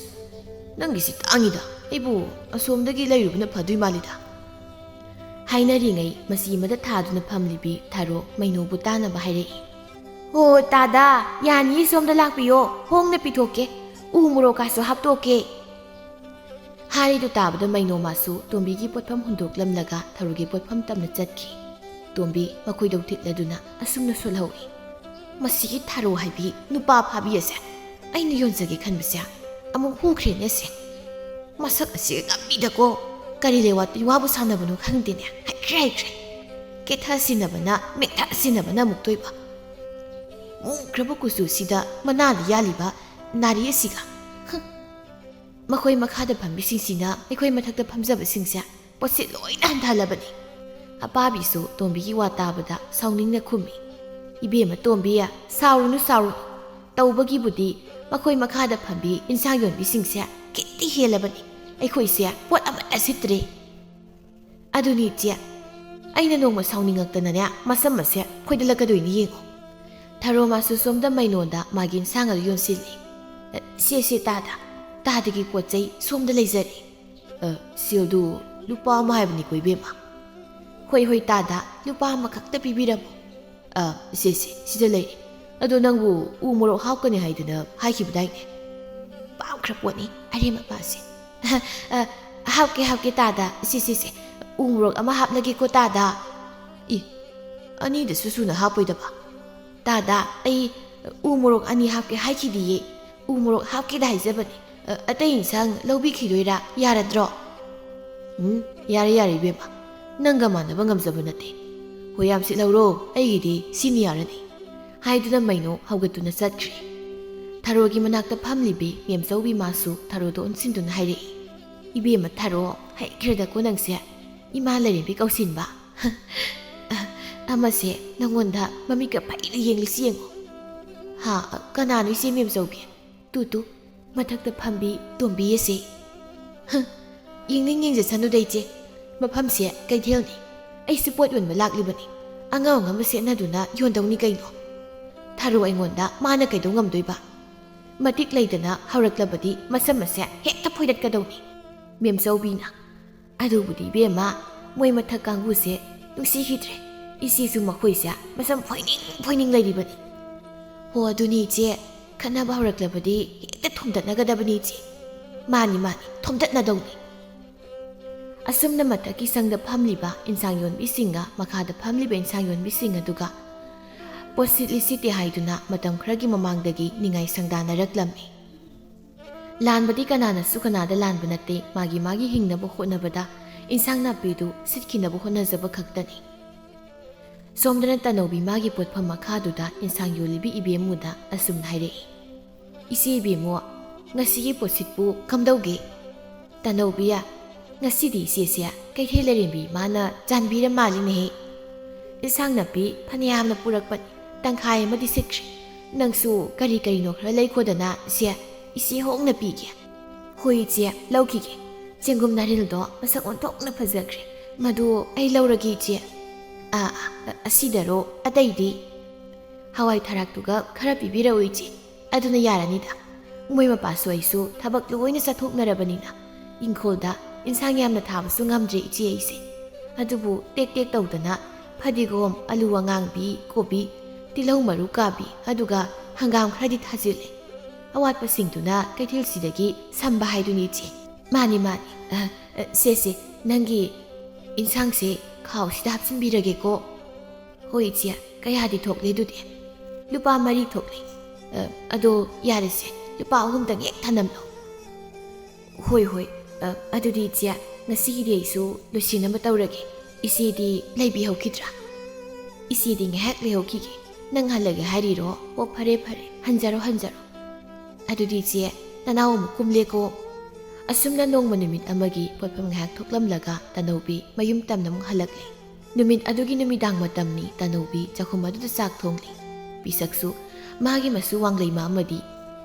ꯅꯪꯒꯤꯁꯤ ꯇꯥꯡꯉꯤꯗ꯫ ꯑꯩꯕꯨ ꯑꯁꯣꯝꯗꯒꯤ ꯂꯩꯔꯨꯕꯅ ꯐꯗꯣꯏ ꯃꯥꯜꯂꯤꯗ꯫" ꯍꯥꯏꯅꯔꯤꯉꯩ ꯃꯆꯤ ꯑꯃꯗ ꯊꯥꯗꯨꯅ ꯐꯝꯂꯤꯕꯤ ꯊꯥꯔꯣ ꯃꯩꯅꯣꯕꯨ ꯇꯥꯅꯕ ꯍꯥꯏꯔꯛꯏ꯫ "ꯍꯣ ꯇꯥꯗ, ꯌꯥꯅꯤꯌꯦ, ꯁꯣꯝꯗ ꯂꯥꯛꯄꯤꯌꯣ, ꯍꯣꯡꯅ ꯄꯤꯊꯣꯛꯀꯦ꯫ ꯎ ꯃꯣꯔꯣꯛꯀꯥꯁꯨ ꯍꯥꯞꯇꯣꯛꯀꯦ꯫" ꯍꯥꯏꯔꯤꯗꯨ ꯇꯥꯕꯗ ꯃꯩꯅꯣ ꯃꯥꯁꯨ ꯇꯣꯝꯕꯤꯒꯤ ꯄꯣꯠꯐꯝ ꯍꯨꯟꯗꯣꯛꯂꯝꯂꯒ ꯊꯔꯣꯒꯤ ꯄꯣꯠꯐꯝ ꯇꯝꯅ ꯆꯠꯈꯤ꯫ ꯇꯣꯝꯕꯤ ꯃꯈꯣꯏꯗꯧ ꯊꯤꯠꯂꯗꯨꯅ ꯑꯁꯨꯝꯅ ꯁꯣꯜꯍꯧꯏ꯫ "ꯃꯁꯤꯒꯤ ꯊꯔꯣ ꯍꯥꯏꯕꯤ ꯅꯨꯄꯥ ꯐꯥꯕꯤ ꯑꯁꯦ ꯑꯩꯅ ꯌꯣꯟꯖꯒꯦ ꯈꯟꯕꯁꯦ ꯑꯃꯨꯛ ꯍꯨꯈ꯭ꯔꯦꯅꯦ ꯁꯦ꯫ ꯃꯁꯛ ꯑꯁꯤꯒ ꯉꯝꯃꯤꯗꯀꯣ꯫ ꯀꯔꯤ ꯂꯩꯋꯥ ꯇꯤꯋꯥꯕꯨ ꯁꯥꯟꯅꯕꯅꯣ ꯈꯪꯗꯦꯅꯦ꯫ ꯍꯩꯈ꯭ꯔꯦ, ꯍꯩꯈ꯭ꯔꯦ꯫ ꯀꯦꯊ ꯁꯤꯟꯅꯕꯅ, ꯃꯦꯠꯊ ꯁꯤꯟꯅꯕꯅ ꯑꯃꯨꯛꯇꯣꯏꯕ꯫ ꯃꯨꯈ꯭ꯔꯕ ꯀꯨꯆꯨꯁꯤꯗ ꯃꯅꯥꯗ ꯌꯥꯜꯂꯤꯕ ꯅꯥꯔꯤ ꯑꯁꯤꯒ꯫ ꯍꯨꯝ꯫ ꯃꯈꯣꯏ ꯃꯈꯥꯗ ꯐꯝꯕꯤꯁꯤꯡꯁꯤꯅ ꯑꯩꯈꯣꯏ ꯃꯊꯛꯇ ꯐꯝꯖꯕꯁꯤꯡꯁꯦ ꯄꯣꯠꯁꯤ ꯂꯣꯏꯅ ꯍꯟꯊꯍꯜꯂꯕꯅꯤ꯫" ꯑꯄꯥꯕꯤꯁꯨ ꯇꯣꯝꯕꯤꯒꯤ ꯋꯥ ꯇꯥꯕꯗ ꯁꯥꯎꯅꯤꯡꯅ ꯈꯨꯝꯃꯤ꯫ "ꯏꯕꯦꯝꯃ ꯇꯣꯝꯕꯤ, ꯁꯥꯎꯔꯨꯅꯨ, ꯁꯥꯎꯔꯨꯅꯨ꯫ ꯇꯧꯕꯒꯤꯕꯨꯗꯤ ꯃꯈꯣꯏ ꯃꯈꯥꯗ ꯐꯝꯕꯤ ꯏꯟꯁꯥꯡ ꯌꯣꯟꯕꯤꯁꯤꯡꯁꯦ ꯀꯦꯠꯇꯤ ꯍꯦꯜꯂꯕꯅꯤ꯫ ꯑꯩꯈꯣꯏꯁꯦ ꯄꯣꯠ ꯑꯃꯠꯇ ꯁꯤꯠꯇ꯭ꯔꯦ꯫" "ꯑꯗꯨꯅꯤ ꯏꯆꯦ, ꯑꯩꯅ ꯅꯣꯡꯃ ꯁꯥꯎꯅꯤꯡꯉꯛꯇꯅꯅꯦ ꯃꯁꯝ ꯑꯁꯦ ꯐꯣꯏꯗꯠꯂꯛꯀꯗꯣꯏꯅꯤ ꯌꯦꯡꯉꯣ꯫" ꯊꯔꯣ ꯃꯥꯁꯨ ꯁꯣꯝꯗ ꯃꯩꯅꯣꯟꯗ ꯃꯥꯒꯤ ꯏꯟꯁꯥꯡ ꯑꯗꯨ ꯌꯣꯟꯁꯤꯜꯂꯤ꯫ "ꯑ, ꯁꯦ, ꯁꯦ, ꯇꯥꯗ, ꯇꯥꯗꯒꯤ ꯄꯣꯠ ꯆꯩ ꯁꯣꯝꯗ ꯂꯩꯖꯔꯦ꯫" "ꯑ, ꯁꯦꯜꯗꯨ ꯂꯨꯄꯥ ꯑꯃ ꯍꯥꯏꯕꯅꯤꯀꯣ ꯏꯕꯦꯝꯃ꯫" "ꯍꯣꯏ, ꯍꯣꯏ, ꯇꯥꯗ, ꯂꯨꯄꯥ ꯑꯃꯈꯛꯇ ꯄꯤꯕꯤꯔꯝꯃꯣ꯫" "ꯑ, ꯁꯦ, ꯁꯦ, ꯁꯤꯗ ꯂꯩꯔꯦ꯫ ꯑꯗꯣ ꯅꯪꯕꯨ ꯎ ꯃꯣꯔꯣꯛ ꯍꯥꯞꯀꯅꯤ ꯍꯥꯏꯗꯅ ꯍꯥꯏꯈꯤꯕꯗꯥꯏꯅꯦ?" "ꯄꯥꯝꯈ꯭ꯔ ꯄꯣꯠꯅꯤ ꯑꯔꯦꯝ ꯑꯄꯥꯁꯦ꯫" "ꯑ, ꯍꯥꯞꯀꯦ, ꯍꯥꯞꯀꯦ ꯇꯥꯗ꯫ ꯁꯦ, ꯁꯦ, ꯁꯦ, ꯎ ꯃꯣꯔꯣꯛ ꯑꯃ ꯍꯥꯞꯂꯒꯦꯀꯣ ꯇꯥꯗ꯫" "ꯏ, ꯑꯅꯤꯗꯁꯨ ꯁꯨꯅ ꯍꯥꯞꯄꯣꯏꯗꯕ?" "ꯇꯥꯗ, ꯑꯩ ꯎ ꯃꯣꯔꯣꯛ ꯑꯅꯤ ꯍꯥꯞꯀꯦ ꯍꯥꯏꯈꯤꯗꯤꯌꯦ꯫ ꯎ ꯃꯣꯔꯣꯛ ꯍꯥꯞꯀꯦꯗ ꯍꯥꯏꯖꯕꯅꯤ꯫ ꯑ, ꯑꯇꯩ ꯏꯟꯁꯥꯡ ꯂꯧꯕꯤꯈꯤꯗꯣꯏꯔꯥ? ꯌꯥꯔꯗ꯭ꯔꯣ?" "ꯎꯝ, ꯌꯥꯔꯦ, ꯌꯥꯔꯦ ꯏꯕꯦꯝꯃ, ꯅꯪꯒ ꯃꯥꯟꯅꯕ ꯉꯝꯖꯕ ꯅꯠꯇꯦ꯫ ꯍꯣꯏ, ꯌꯥꯝ ꯁꯤꯠꯍꯧꯔꯣ, ꯑꯩꯒꯤꯗꯤ ꯁꯤꯅꯤ ꯌꯥꯔꯅꯤ꯫" ꯍꯥꯏꯗꯨꯅ ꯃꯩꯅꯣ ꯍꯧꯒꯠꯇꯨꯅ ꯆꯠꯈ꯭ꯔꯦ꯫ ꯊꯔꯣꯒꯤ ꯃꯅꯥꯛꯇ ꯐꯝꯂꯤꯕꯤ ꯃꯦꯝꯆꯧꯕꯤ ꯃꯥꯁꯨ ꯊꯔꯣꯗ ꯑꯣꯟꯁꯤꯟꯗꯨꯅ ꯍꯥꯏꯔꯛꯏ, "ꯏꯕꯦꯝꯃ ꯊꯔꯣ, ꯍꯩꯈ꯭ꯔꯦꯗꯀꯣ ꯅꯪꯁꯦ꯫ ꯏꯃꯥ ꯂꯩꯔꯦꯝꯕꯤ ꯀꯧꯁꯤꯟꯕ꯫ ꯑꯃꯁꯦ ꯅꯪꯉꯣꯟꯗ ꯃꯃꯤꯠꯀ ꯐꯩꯅ ꯌꯦꯡꯂꯤꯁꯤ ꯌꯦꯡꯉꯣ꯫" "ꯍꯥ, ꯀꯅꯥꯅꯣ ꯏꯆꯦ ꯃꯦꯝꯆꯧꯕꯤ?" "ꯇꯨ, ꯇꯨ, ꯃꯊꯛꯇ ꯐꯝꯕꯤ ꯇꯣꯝꯕꯤ ꯑꯁꯤ꯫ "ꯍ, ꯌꯦꯡꯅꯤꯡ ꯌꯦꯡꯖꯁꯅꯨꯗ ꯏꯆꯦ, ꯃꯐꯝꯁꯦ ꯀꯩꯊꯦꯜꯅꯤ꯫ ꯑꯩꯁꯨ ꯄꯣꯠ ꯌꯣꯟꯕ ꯂꯥꯛꯂꯤꯕꯅꯤ꯫ ꯑꯉꯝ ꯑꯉꯝꯕ ꯁꯦꯠꯅꯗꯨꯅ ꯌꯣꯟꯗꯧꯅꯤ ꯀꯩꯅꯣ꯫ ꯊꯔꯣ ꯑꯩꯉꯣꯟꯗ ꯃꯥꯅ ꯀꯩꯗꯧ ꯉꯝꯗꯣꯏꯕ? ꯃꯇꯤꯛ ꯂꯩꯗꯅ ꯍꯧꯔꯛꯂꯕꯗꯤ ꯃꯁꯝ ꯑꯁꯦ ꯍꯦꯛꯇ ꯐꯣꯏꯗꯠꯀꯗꯧꯅꯤ꯫ ꯃꯦꯝꯆꯧꯕꯤꯅ꯫ ꯑꯗꯨꯕꯨꯗꯤ ꯏꯕꯦꯝꯃ, ꯃꯣꯏ ꯃꯊꯛ ꯀꯥꯡꯕꯨꯁꯦ ꯅꯨꯡꯁꯤꯈꯤꯗ꯭ꯔꯦ꯫ ꯏꯆꯦꯁꯨ ꯃꯈꯣꯏꯁꯦ ꯃꯁꯝ ꯐꯣꯏꯅꯤꯡ ꯐꯣꯏꯅꯤꯡ ꯂꯩꯔꯤꯕꯅꯤ꯫ ꯍꯣ, ꯑꯗꯨꯅꯤ ꯏꯆꯦ, ꯈꯠꯅꯕ ꯍꯧꯔꯛꯂꯕꯗꯤ ꯍꯦꯛꯇ ꯊꯣꯝꯗꯠꯅꯒꯗꯕꯅꯤ ꯏꯆꯦ꯫ ꯃꯥꯅꯤ, ꯃꯥꯅꯤ, ꯊꯣꯝꯗꯠꯅꯗꯧꯅꯤ꯫ ꯑꯁꯨꯝꯅ ꯃꯊꯛꯀꯤ ꯁꯪꯗ ꯐꯝꯂꯤꯕ ꯏꯟꯁꯥꯡ ꯌꯣꯟꯕꯤꯁꯤꯡꯒ ꯃꯈꯥꯗ ꯐꯝꯂꯤꯕ ꯏꯟꯁꯥꯡ ꯌꯣꯟꯕꯤꯁꯤꯡ ꯑꯗꯨꯒ ꯄꯣꯠꯁꯤꯠ ꯂꯤꯁꯤꯠꯇꯦ ꯍꯥꯏꯗꯨꯅ ꯃꯇꯝ ꯈꯔꯒꯤ ꯃꯃꯥꯡꯗꯒꯤ ꯅꯤꯡꯉꯥꯏ ꯁꯪꯗꯥꯅꯔꯛꯂꯝꯃꯤ꯫ ꯂꯥꯟꯕꯗꯤ ꯀꯅꯥꯅꯁꯨ ꯀꯅꯥꯗ ꯂꯥꯟꯕ ꯅꯠꯇꯦ꯫ ꯃꯥꯒꯤ ꯃꯥꯒꯤ ꯍꯤꯡꯅꯕ ꯍꯣꯠꯅꯕꯗ ꯏꯟꯁꯥꯡ ꯅꯥꯄꯤꯗꯨ ꯁꯤꯠꯈꯤꯅꯕ ꯍꯣꯠꯅꯖꯕ ꯈꯛꯇꯅꯤ꯫ ꯁꯣꯝꯗꯅ ꯇꯅꯧꯕꯤ ꯃꯥꯒꯤ ꯄꯣꯠꯐꯝ ꯃꯈꯥꯗꯨꯗ ꯏꯟꯁꯥꯡ ꯌꯣꯜꯂꯤꯕꯤ ꯏꯕꯦꯝꯃꯨꯗ ꯑꯁꯨꯝꯅ ꯍꯥꯏꯔꯛꯏ, "ꯏꯆꯦ ꯏꯕꯦꯝꯃꯨ, ꯉꯁꯤꯒꯤ ꯄꯣꯠꯁꯤꯠꯄꯨ ꯀꯝꯗꯧꯒꯦ?" "ꯇꯅꯧꯕꯤ, ꯉꯁꯤꯗꯤ ꯏꯆꯦꯁꯦ ꯀꯩꯊꯦꯜ ꯂꯩꯔꯦꯝꯕꯤ ꯃꯥꯅ ꯆꯥꯟꯕꯤꯔ ꯃꯥꯜꯂꯤꯅꯦꯍꯦ꯫ ꯏꯟꯁꯥꯡ ꯅꯥꯄꯤ ꯐꯅꯌꯥꯝꯅ ꯄꯨꯔꯛꯄꯅꯤ, ꯇꯪꯈꯥꯏ ꯑꯃꯗꯤ ꯁꯤꯠꯈ꯭ꯔꯦ꯫ ꯅꯪꯁꯨ ꯀꯔꯤ ꯀꯔꯤꯅꯣ ꯈꯔ ꯂꯩꯈꯣꯗꯅ ꯏꯆꯦ, ꯏꯆꯦ ꯍꯣꯡꯅ ꯄꯤꯒꯦ꯫" "ꯍꯣꯏ ꯏꯆꯦ, ꯂꯧꯈꯤꯒꯦ꯫ ꯆꯦꯡꯒꯨꯝ ꯅꯥꯔꯤꯜꯗꯣ ꯃꯁꯛ ꯑꯣꯟꯊꯣꯛꯅ ꯐꯖꯈ꯭ꯔꯦ꯫ ꯃꯗꯨ ꯑꯩ ꯂꯧꯔꯒꯦ ꯏꯆꯦ꯫" "ꯑꯥ, ꯑꯥ, ꯑꯁꯤꯗꯔꯣ? ꯑꯇꯩꯗꯤ?" "ꯍꯋꯥꯏ ꯊꯔꯥꯛꯇꯨꯒ ꯈꯔ ꯄꯤꯕꯤꯔꯛꯎ ꯏꯆꯦ, ꯑꯗꯨꯅ ꯌꯥꯔꯅꯤꯗ꯫ ꯃꯣꯏ ꯃꯄꯥꯁꯨ ꯑꯩꯁꯨ ꯊꯕꯛ ꯂꯣꯏꯅ ꯆꯠꯊꯣꯛꯅꯔꯕꯅꯤꯅ ꯏꯪꯈꯣꯜꯗ ꯏꯟꯁꯥꯡ ꯌꯥꯝꯅ ꯊꯥꯕꯁꯨ ꯉꯝꯗ꯭ꯔꯦ ꯏꯆꯦ ꯑꯩꯁꯦ꯫ ꯑꯗꯨꯕꯨ ꯇꯦꯛ ꯇꯦꯛ ꯇꯧꯗꯅ ꯐꯗꯤꯒꯣꯝ, ꯑꯂꯨ ꯑꯉꯥꯡꯕꯤ, ꯀꯣꯕꯤ, ꯇꯤꯜꯍꯧ ꯃꯔꯨ ꯀꯥꯕꯤ, ꯑꯗꯨꯒ ꯍꯪꯒꯥꯝ ꯈꯔꯗꯤ ꯊꯥꯖꯤꯜꯂꯦ꯫ ꯑꯋꯥꯠꯄꯁꯤꯡꯗꯨꯅ ꯀꯩꯊꯦꯜꯁꯤꯗꯒꯤ ꯁꯝꯕ ꯍꯥꯏꯗꯨꯅꯤ ꯏꯆꯦ꯫" "ꯃꯥꯅꯤ, ꯃꯥꯅꯤ꯫ ꯑ, ꯑ, ꯁꯦ, ꯁꯦ, ꯅꯪꯒꯤ ꯏꯟꯁꯥꯡꯁꯦ ꯈꯥꯎꯁꯤꯗ ꯍꯥꯞꯆꯤꯟꯕꯤꯔꯒꯦꯀꯣ꯫" "ꯍꯣꯏ ꯏꯆꯦ, ꯀꯌꯥꯗꯤ ꯊꯣꯛꯂꯦ ꯑꯗꯨꯗꯤ?" "ꯂꯨꯄꯥ ꯃꯔꯤ ꯊꯣꯛꯂꯦ꯫" "ꯑ, ꯑꯗꯣ ꯌꯥꯔꯦꯁꯦ, ꯂꯨꯄꯥ ꯑꯍꯨꯝꯗꯪ ꯍꯦꯛ ꯊꯅꯝꯂꯣ꯫" "ꯍꯣꯏ, ꯍꯣꯏ꯫ ꯑ, ꯑꯗꯨꯗꯤ ꯏꯆꯦ, ꯉꯁꯤꯒꯤꯗꯤ ꯑꯩꯁꯨ ꯂꯣꯏꯁꯤꯟꯅꯕ ꯇꯧꯔꯒꯦ꯫ ꯏꯆꯦꯗꯤ ꯂꯩꯕꯤꯍꯧꯈꯤꯗ꯭ꯔꯥ?" "ꯏꯆꯦꯗꯤ ꯉꯥꯏꯍꯥꯛ ꯂꯩꯍꯧꯈꯤꯒꯦ꯫ ꯅꯪ ꯍꯜꯂꯒꯦ ꯍꯥꯏꯔꯤꯔꯣ? ꯑꯣ, ꯐꯔꯦ, ꯐꯔꯦ꯫ ꯍꯟꯖꯔꯣ, ꯍꯟꯖꯔꯣ꯫ ꯑꯗꯨꯗꯤ ꯏꯆꯦ, ꯅꯅꯥꯎ ꯑꯃꯨꯛ ꯀꯨꯝꯂꯦꯀꯣ꯫" ꯑꯁꯨꯝꯅ ꯅꯣꯡꯃ ꯅꯨꯃꯤꯠ ꯑꯃꯒꯤ ꯄꯣꯠꯐꯝ ꯉꯥꯏꯍꯥꯛ ꯊꯣꯛꯂꯝꯂꯒ ꯇꯅꯧꯕꯤ ꯃꯌꯨꯝ ꯇꯝꯅ ꯑꯃꯨꯛ ꯍꯜꯂꯛꯂꯦ꯫ ꯅꯨꯃꯤꯠ ꯑꯗꯨꯒꯤ ꯅꯨꯃꯤꯗꯥꯡ ꯃꯇꯝꯅꯤ꯫ ꯇꯅꯧꯕꯤ ꯆꯥꯛꯈꯨꯝ ꯑꯗꯨꯗ ꯆꯥꯛ ꯊꯣꯡꯂꯤ꯫ ꯄꯤꯁꯛꯁꯨ ꯃꯥꯒꯤ ꯃꯁꯨ ꯋꯥꯡꯂꯩꯃ ꯑꯃꯗꯤ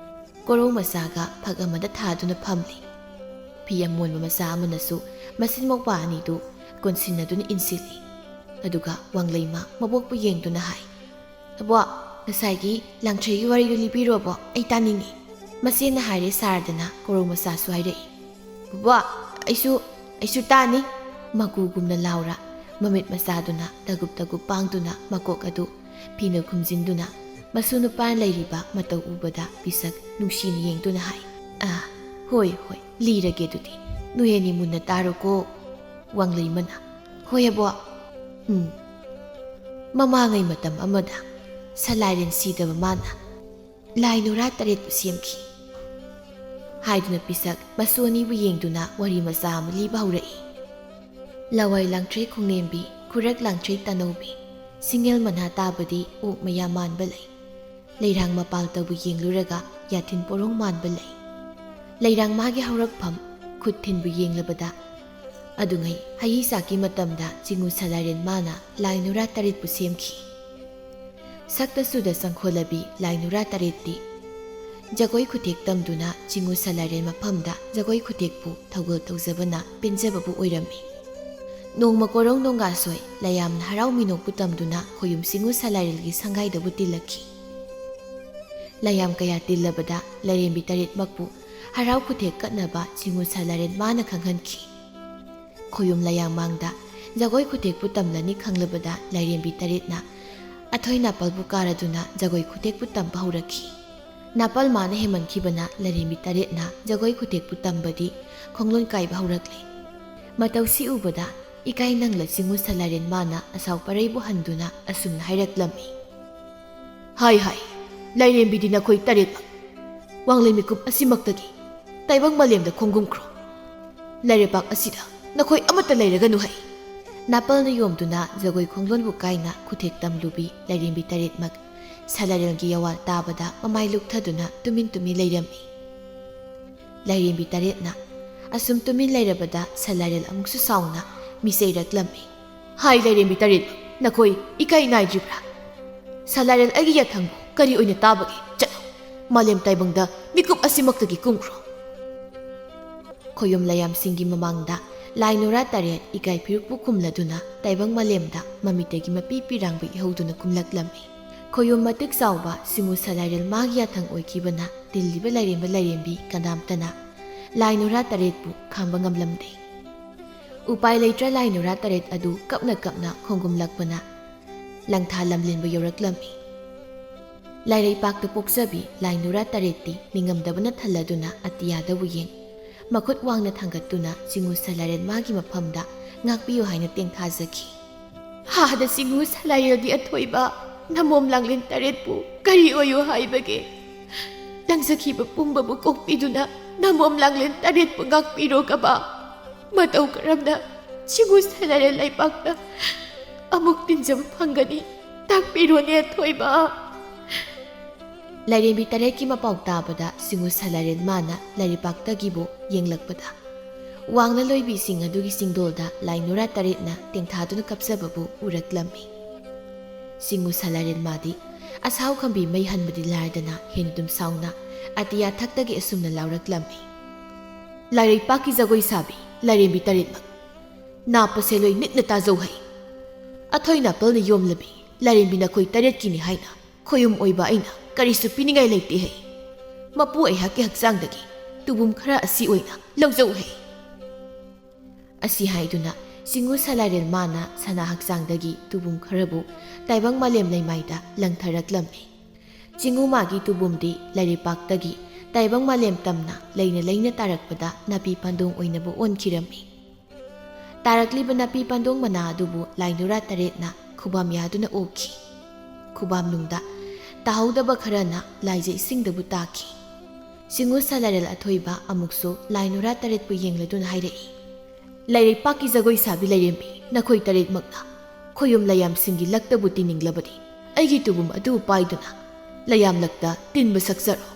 ꯀꯣꯔꯧ ꯃꯆꯥꯒ ꯐꯛ ꯑꯃꯗ ꯊꯥꯗꯨꯅ ꯐꯝꯂꯤ꯫ ꯐꯤ ꯑꯃꯣꯟꯕ ꯃꯆꯥ ꯑꯃꯅꯁꯨ ꯃꯆꯤꯟ ꯃꯧꯄꯥ ꯑꯅꯤꯗꯨ ꯀꯣꯟꯁꯤꯟꯅꯗꯨꯅ ꯏꯟꯁꯤꯜꯂꯤ꯫ ꯑꯗꯨꯒ ꯋꯥꯡꯂꯩꯃ ꯃꯕꯣꯛꯄꯨ ꯌꯦꯡꯗꯨꯅ ꯍꯥꯏ, "ꯑꯕꯣ, ꯉꯁꯥꯏꯒꯤ ꯂꯥꯡꯊ꯭ꯔꯩꯒꯤ ꯋꯥꯔꯤꯗꯨ ꯂꯤꯕꯤꯔꯣꯕꯣ, ꯑꯩ ꯇꯥꯅꯤꯡꯉꯤ꯫" ꯃꯆꯦꯅ ꯍꯥꯏꯔꯦ ꯁꯥꯔꯗꯅ ꯀꯣꯔꯧ ꯃꯆꯥꯁꯨ ꯍꯥꯏꯔꯛꯏ, "ꯕꯕꯥ, ꯑꯩꯁꯨ, ꯑꯩꯁꯨ ꯇꯥꯅꯤ꯫" ꯃꯀꯨꯒꯨꯝꯅ ꯂꯥꯎꯔ ꯃꯃꯤꯠ ꯃꯆꯥꯗꯨꯅ ꯇꯒꯨꯞ ꯇꯒꯨꯞ ꯄꯥꯡꯗꯨꯅ ꯃꯀꯣꯛ ꯑꯗꯨ ꯐꯤꯅ ꯈꯨꯝꯖꯤꯟꯗꯨꯅ ꯃꯁꯨ ꯅꯨꯄꯥꯅ ꯂꯩꯔꯤꯕ ꯃꯇꯧ ꯎꯕꯗ ꯄꯤꯁꯛ ꯅꯨꯡꯁꯤꯅ ꯌꯦꯡꯗꯨꯅ ꯍꯥꯏ, "ꯑꯥ, ꯍꯣꯏ, ꯍꯣꯏ, ꯂꯤꯔꯒꯦ ꯑꯗꯨꯗꯤ꯫ ꯅꯣꯏ ꯑꯅꯤ ꯃꯨꯟꯅ ꯇꯥꯔꯣꯀꯣ꯫" ꯋꯥꯡꯂꯩꯃꯅ, "ꯍꯣꯏ ꯑꯕꯣ꯫" ꯎꯝ꯫ "ꯃꯃꯥꯡꯉꯩ ꯃꯇꯝ ꯑꯃꯗ ꯁꯂꯥꯏꯔꯦꯟ ꯁꯤꯗꯕ ꯃꯥꯅ ꯂꯥꯏ ꯅꯨꯔꯥ ꯇꯔꯦꯠꯄꯨ ꯁꯦꯝꯈꯤ" ꯍꯥꯏꯗꯨꯅ ꯄꯤꯁꯛ ꯃꯁꯨ ꯑꯅꯤꯕꯨ ꯌꯦꯡꯗꯨꯅ ꯋꯥꯔꯤ ꯃꯆꯥ ꯑꯃ ꯂꯤꯕ ꯍꯧꯔꯛꯏ꯫ "ꯂꯋꯥꯏ ꯂꯥꯡꯊ꯭ꯔꯩ ꯈꯣꯡꯅꯦꯝꯕꯤ, ꯈꯨꯔꯛ ꯂꯥꯡꯊ꯭ꯔꯩ ꯇꯥꯅꯧꯕꯤ, ꯁꯤꯡꯉꯦꯜ ꯃꯅꯥ ꯇꯥꯕꯗꯤ ꯑꯣꯛ ꯃꯌꯥ ꯃꯥꯟꯕ ꯂꯩ꯫ ꯂꯩꯔꯥꯡ ꯃꯄꯥꯜ ꯇꯧꯕ ꯌꯦꯡꯂꯨꯔꯒ ꯌꯥꯊꯤꯟ ꯄꯣꯔꯣꯡ ꯃꯥꯟꯕ ꯂꯩ꯫ ꯂꯩꯔꯥꯡ ꯃꯥꯒꯤ ꯍꯧꯔꯛꯐꯝ ꯈꯨꯠ ꯊꯤꯟꯕꯨ ꯌꯦꯡꯂꯕꯗ ꯑꯗꯨꯉꯩ ꯍꯌꯤ ꯆꯥꯛꯀꯤ ꯃꯇꯝꯗ ꯆꯤꯉꯨ ꯁꯂꯥꯏꯔꯦꯟ ꯃꯥꯅ ꯂꯥꯏ ꯅꯨꯔꯥ ꯇꯔꯦꯠꯄꯨ ꯁꯦꯝꯈꯤ꯫ ꯁꯛꯇ ꯆꯨꯗ ꯆꯪꯈꯣꯜꯂꯕꯤ ꯂꯥꯏ ꯅꯨꯔꯥ ꯇꯔꯦꯠꯇꯤ ꯖꯒꯣꯏ ꯈꯨꯊꯦꯛ ꯇꯝꯗꯨꯅ ꯆꯤꯉꯨ ꯁꯂꯥꯏꯔꯦꯟ ꯃꯐꯝꯗ ꯖꯒꯣꯏ ꯈꯨꯊꯦꯛꯄꯨ ꯊꯧꯒꯜ ꯇꯧꯖꯕꯅ ꯄꯦꯟꯖꯕꯕꯨ ꯑꯣꯏꯔꯝꯃꯤ꯫ ꯅꯣꯡꯃ ꯀꯣꯔꯧ ꯅꯣꯡꯒꯥꯁꯣꯏ ꯂꯩꯌꯥꯝꯅ ꯍꯔꯥꯎ ꯃꯤꯅꯣꯛꯄꯨ ꯇꯝꯗꯨꯅ ꯈꯣꯌꯨꯝ ꯆꯤꯉꯨ ꯁꯂꯥꯏꯔꯦꯜꯒꯤ ꯁꯪꯒꯥꯏꯗꯕꯨ ꯇꯤꯜꯂꯛꯈꯤ꯫ ꯂꯩꯌꯥꯝ ꯀꯌꯥ ꯇꯤꯜꯂꯕꯗ ꯂꯥꯏꯔꯦꯝꯕꯤ ꯇꯔꯦꯠꯃꯛꯄꯨ ꯍꯔꯥꯎ ꯈꯨꯊꯦꯛ ꯀꯠꯅꯕ ꯆꯤꯉꯨ ꯁꯂꯥꯏꯔꯦꯟ ꯃꯥꯅ ꯈꯪꯍꯟꯈꯤ꯫ ꯈꯣꯌꯨꯝ ꯂꯩꯌꯥꯝ ꯃꯥꯡꯗ ꯖꯒꯣꯏ ꯈꯨꯊꯦꯛꯄꯨ ꯇꯝꯂꯅꯤ ꯈꯪꯂꯕꯗ ꯂꯥꯏꯔꯦꯝꯕꯤ ꯇꯔꯦꯠꯅ ꯑꯊꯣꯏ ꯅꯥꯄꯜꯕꯨ ꯀꯥꯔꯗꯨꯅ ꯖꯒꯣꯏ ꯈꯨꯊꯦꯛꯄꯨ ꯇꯝꯕ ꯍꯧꯔꯛꯈꯤ꯫ ꯅꯥꯄꯜ ꯃꯥꯅ ꯍꯦꯟꯃꯟꯈꯤꯕꯅ ꯂꯥꯏꯔꯦꯝꯕꯤ ꯇꯔꯦꯠꯅ ꯖꯒꯣꯏ ꯈꯨꯊꯦꯛꯄꯨ ꯇꯝꯕꯗꯤ ꯈꯣꯡꯂꯣꯟ ꯀꯥꯏꯕ ꯍꯧꯔꯛꯂꯦ꯫ ꯃꯇꯧꯁꯤ ꯎꯕꯗ ꯏꯀꯥꯏ ꯅꯪꯂ ꯆꯤꯉꯨ ꯁꯂꯥꯏꯔꯦꯟ ꯃꯥꯅ ꯑꯁꯥꯎ ꯄꯔꯩꯕꯨ ꯍꯟꯗꯨꯅ ꯑꯁꯨꯝꯅ ꯍꯥꯏꯔꯛꯂꯝꯃꯤ, "ꯍꯥꯏ ꯍꯥꯏ, ꯂꯥꯏꯔꯦꯝꯕꯤꯗꯤ ꯅꯈꯣꯏ ꯇꯔꯦꯠꯃꯛ ꯋꯥꯡꯂꯩ ꯃꯤꯀꯨꯞ ꯑꯁꯤꯃꯛꯇꯒꯤ ꯇꯥꯏꯕꯪ ꯃꯥꯂꯦꯝꯗ ꯈꯣꯡꯒꯨꯝꯈ꯭ꯔꯣ꯫ ꯂꯩꯔꯩꯄꯥꯛ ꯑꯁꯤꯗ ꯅꯈꯣꯏ ꯑꯃꯠꯇ ꯂꯩꯔꯒꯅꯨ ꯍꯥꯏ꯫" ꯅꯥꯄꯜꯅ ꯌꯣꯝꯗꯨꯅ ꯖꯒꯣꯏ ꯈꯣꯡꯂꯣꯟꯕꯨ ꯀꯥꯏꯅ ꯈꯨꯊꯦꯛ ꯇꯝꯂꯨꯕꯤ ꯂꯥꯏꯔꯦꯝꯕꯤ ꯇꯔꯦꯠꯃꯛ ꯁꯂꯥꯏꯔꯦꯜꯒꯤ ꯌꯥꯋꯥꯜ ꯇꯥꯕꯗ ꯃꯃꯥꯏ ꯂꯨꯛꯊꯗꯨꯅ ꯇꯨꯃꯤꯟ ꯇꯨꯃꯤꯟ ꯂꯩꯔꯝꯃꯤ꯫ ꯂꯥꯏꯔꯦꯝꯕꯤ ꯇꯔꯦꯠꯅ ꯑꯁꯨꯝ ꯇꯨꯃꯤꯟ ꯂꯩꯔꯕꯗ ꯁꯂꯥꯏꯔꯦꯜ ꯑꯃꯨꯛꯁꯨ ꯁꯥꯎꯅ ꯃꯤꯆꯩꯔꯛꯂꯝꯃꯤ, "ꯍꯥꯏ ꯂꯥꯏꯔꯦꯝꯕꯤ ꯇꯔꯦꯠ, ꯅꯈꯣꯏ ꯏꯀꯥꯏ ꯅꯥꯏꯗ꯭ꯔꯤꯕ꯭ꯔꯥ? ꯁꯂꯥꯏꯔꯦꯜ ꯑꯩꯒꯤ ꯌꯥꯊꯪꯕꯨ ꯀꯔꯤ ꯑꯣꯏꯅ ꯇꯥꯕꯒꯦ? ꯆꯠꯂꯣ!" ꯃꯥꯂꯦꯝ ꯇꯥꯏꯕꯪꯗ ꯃꯤꯀꯨꯞ ꯑꯁꯤꯃꯛꯇꯒꯤ ꯀꯨꯝꯈ꯭ꯔꯣ꯫ ꯈꯣꯌꯨꯝ ꯂꯥꯏꯌꯥꯝꯁꯤꯡꯒꯤ ꯃꯃꯥꯡꯗ ꯂꯥꯏ ꯅꯨꯔꯥ ꯇꯔꯦꯠ ꯏꯀꯥꯏ ꯐꯤꯔꯨꯛꯄꯨ ꯈꯨꯝꯂꯗꯨꯅ ꯇꯥꯏꯕꯪ ꯃꯥꯂꯦꯝꯗ ꯃꯃꯤꯇꯒꯤ ꯃꯄꯤ ꯄꯤꯔꯥꯡꯕ ꯏꯍꯧꯗꯨꯅ ꯀꯨꯝꯂꯛꯂꯝꯃꯤ꯫ ꯈꯣꯌꯨꯝ ꯃꯇꯤꯛ ꯆꯥꯎꯕ ꯁꯤꯡꯉꯨ ꯁꯂꯥꯏꯔꯦꯜ ꯃꯥꯒꯤ ꯌꯥꯊꯪ ꯑꯣꯏꯈꯤꯕꯅ ꯇꯤꯜꯂꯤꯕ ꯂꯥꯏꯔꯦꯝꯕ ꯂꯥꯏꯔꯦꯝꯕꯤ ꯀꯅꯥꯝꯇꯅ ꯂꯥꯏ ꯅꯨꯔꯥ ꯇꯔꯦꯠꯄꯨ ꯈꯥꯝꯕ ꯉꯝꯂꯝꯗꯦ꯫ ꯎꯄꯥꯏ ꯂꯩꯇ꯭ꯔ ꯂꯥꯏ ꯅꯨꯔꯥ ꯇꯔꯦꯠ ꯑꯗꯨ ꯀꯞꯅ ꯀꯞꯅ ꯈꯣꯡꯒꯨꯝꯂꯛꯄꯅ ꯂꯪꯊꯥ ꯂꯝꯂꯦꯟꯕ ꯌꯧꯔꯛꯂꯝꯃꯤ꯫ ꯂꯥꯏꯔꯩꯄꯥꯛꯇ ꯄꯣꯛꯆꯕꯤ ꯂꯥꯏ ꯅꯨꯔꯥ ꯇꯔꯦꯠꯇꯤ ꯅꯤꯡꯉꯝꯗꯕꯅ ꯊꯜꯂꯗꯨꯅ ꯑꯇꯤꯌꯥꯗꯕꯨ ꯌꯦꯡ, ꯃꯈꯨꯠ ꯋꯥꯡꯅ ꯊꯥꯡꯒꯠꯇꯨꯅ ꯆꯤꯡꯉꯨ ꯁꯂꯥꯏꯔꯦꯜ ꯃꯥꯒꯤ ꯃꯐꯝꯗ ꯉꯥꯛꯄꯤꯌꯨ ꯍꯥꯏꯅ ꯇꯦꯡꯊꯥꯖꯈꯤ꯫ ꯍꯥꯗ ꯆꯤꯡꯉꯨ ꯁꯂꯥꯏꯔꯦꯜꯒꯤ ꯑꯊꯣꯏꯕ ꯅꯃꯣꯝ ꯂꯥꯡꯂꯦꯟ ꯇꯔꯦꯠꯄꯨ ꯀꯔꯤ ꯑꯣꯏꯌꯨ ꯍꯥꯏꯕꯒꯦ? ꯂꯪꯖꯈꯤꯕ ꯄꯨꯝꯕꯕꯨ ꯀꯣꯛꯄꯤꯗꯨꯅ ꯅꯃꯣꯝ ꯂꯥꯡꯂꯦꯟ ꯇꯔꯦꯠꯄꯨ ꯉꯥꯛꯄꯤꯔꯣꯒꯕ꯫ ꯃꯇꯧ ꯀꯔꯝꯅ ꯆꯤꯡꯉꯨ ꯁꯂꯥꯏꯔꯦꯜ ꯂꯩꯄꯥꯛꯇ ꯑꯃꯨꯛ ꯇꯤꯟꯖꯕ ꯐꯪꯒꯅꯤ? ꯇꯥꯛꯄꯤꯔꯣꯅꯦ ꯑꯊꯣꯏꯕ꯫ ꯂꯥꯏꯔꯦꯝꯕꯤ ꯇꯔꯦꯠꯀꯤ ꯃꯄꯥꯎ ꯇꯥꯕꯗ ꯁꯤꯡꯉꯨ ꯁꯂꯥꯏꯔꯦꯜ ꯃꯥꯅ ꯂꯥꯏꯔꯩꯄꯥꯛꯇꯒꯤꯕꯨ ꯌꯦꯡꯂꯛꯄꯗ ꯋꯥꯡꯅ ꯂꯣꯏꯕꯤꯁꯤꯡ ꯑꯗꯨꯒꯤ ꯆꯤꯡꯗꯣꯜꯗ ꯂꯥꯏ ꯅꯨꯔꯥ ꯇꯔꯦꯠꯅ ꯇꯦꯡꯊꯥꯗꯨꯅ ꯀꯞꯆꯕꯕꯨ ꯎꯔꯛꯂꯝꯃꯤ꯫ ꯁꯤꯡꯉꯨ ꯁꯂꯥꯏꯔꯦꯜ ꯃꯥꯗꯤ ꯑꯁꯥꯎ ꯈꯝꯕꯤ ꯃꯩ ꯍꯟꯕꯗꯤ ꯂꯥꯏꯔꯗꯅ ꯍꯦꯟꯗꯨꯝ ꯁꯥꯎꯅ ꯑꯇꯤꯌꯥ ꯊꯛꯇꯒꯤ ꯑꯁꯨꯝꯅ ꯂꯥꯎꯔꯛꯂꯝꯃꯤ꯫ ꯂꯥꯏꯔꯩꯄꯥꯛꯀꯤ ꯖꯒꯣꯏ ꯁꯥꯕꯤ ꯂꯥꯏꯔꯦꯝꯕꯤ ꯇꯔꯦꯠꯃꯛ ꯅꯥꯞꯄꯁꯦ ꯂꯣꯏ ꯅꯤꯛꯅ ꯇꯥꯖꯧ ꯍꯩ꯫ ꯑꯊꯣꯏ ꯅꯥꯄꯜꯅ ꯌꯣꯝꯂꯕꯤ ꯂꯥꯏꯔꯦꯝꯕꯤ ꯅꯈꯣꯏ ꯇꯔꯦꯠꯀꯤꯅꯤ ꯍꯥꯏꯅ ꯈꯣꯌꯨꯝ ꯑꯣꯏꯕ ꯑꯩꯅ ꯀꯔꯤꯁꯨ ꯄꯤꯅꯤꯡꯉꯥꯏ ꯂꯩꯇꯦ ꯍꯩ꯫ ꯃꯄꯨ ꯑꯩꯍꯥꯛꯀꯤ ꯍꯛꯆꯥꯡꯗꯒꯤ ꯇꯨꯕꯨꯝ ꯈꯔ ꯑꯁꯤ ꯑꯣꯏꯅ ꯂꯧꯖꯧ ꯍꯩ꯫ ꯑꯁꯤ ꯍꯥꯏꯗꯨꯅ ꯆꯤꯡꯉꯨ ꯁꯂꯥꯏꯔꯦꯜ ꯃꯥꯅ ꯁꯅꯥ ꯍꯛꯆꯥꯡꯗꯒꯤ ꯇꯨꯕꯨꯝ ꯈꯔꯕꯨ ꯇꯥꯏꯕꯪ ꯃꯥꯂꯦꯝ ꯂꯩꯃꯥꯏꯗ ꯂꯪꯊꯔꯛꯂꯝꯃꯤ꯫ ꯆꯤꯡꯉꯨ ꯃꯥꯒꯤ ꯇꯨꯕꯨꯝꯗꯤ ꯂꯥꯏꯔꯩꯄꯥꯛꯇꯒꯤ ꯇꯥꯏꯕꯪ ꯃꯥꯂꯦꯝ ꯇꯝꯅ ꯂꯩꯅ ꯂꯩꯅ ꯇꯥꯔꯛꯄꯗ ꯅꯥꯄꯤ ꯄꯥꯟꯗꯣꯡ ꯑꯣꯏꯅꯕꯨ ꯑꯣꯟꯈꯤꯔꯝꯃꯤ꯫ ꯇꯥꯔꯛꯂꯤꯕ ꯅꯥꯄꯤ ꯄꯥꯟꯗꯣꯡ ꯃꯅꯥ ꯑꯗꯨꯕꯨ ꯂꯥꯏ ꯅꯨꯔꯥ ꯇꯔꯦꯠꯅ ꯈꯨꯕꯥꯝ ꯌꯥꯗꯨꯅ ꯑꯣꯛꯈꯤ꯫ ꯈꯨꯕꯥꯝꯅꯨꯡꯗ ꯇꯥꯍꯧꯗꯕ ꯈꯔꯅ ꯂꯥꯏꯖ ꯏꯁꯤꯡꯗꯕꯨ ꯇꯥꯈꯤ꯫ ꯆꯤꯡꯉꯨ ꯁꯂꯥꯏꯔꯦꯜ ꯑꯊꯣꯏꯕ ꯑꯃꯨꯛꯁꯨ ꯂꯥꯏ ꯅꯨꯔꯥ ꯇꯔꯦꯠꯄꯨ ꯌꯦꯡꯂꯗꯨꯅ ꯍꯥꯏꯔꯛꯏ, ꯂꯥꯏꯔꯩꯄꯥꯛꯀꯤ ꯖꯒꯣꯏ ꯁꯥꯕꯤ ꯂꯥꯏꯔꯦꯝꯕꯤ ꯅꯈꯣꯏ ꯇꯔꯦꯠꯃꯛꯅ ꯈꯣꯌꯨꯝ ꯂꯥꯏꯌꯥꯝꯁꯤꯡꯒꯤ ꯂꯛꯇꯕꯨ ꯇꯤꯟꯅꯤꯡꯂꯕꯗꯤ ꯑꯩꯒꯤ ꯇꯨꯕꯨꯝ ꯑꯗꯨ ꯄꯥꯏꯗꯨꯅ ꯂꯥꯏꯌꯥꯝ ꯂꯛꯇ ꯇꯤꯟꯕ ꯁꯛꯆꯔꯣ꯫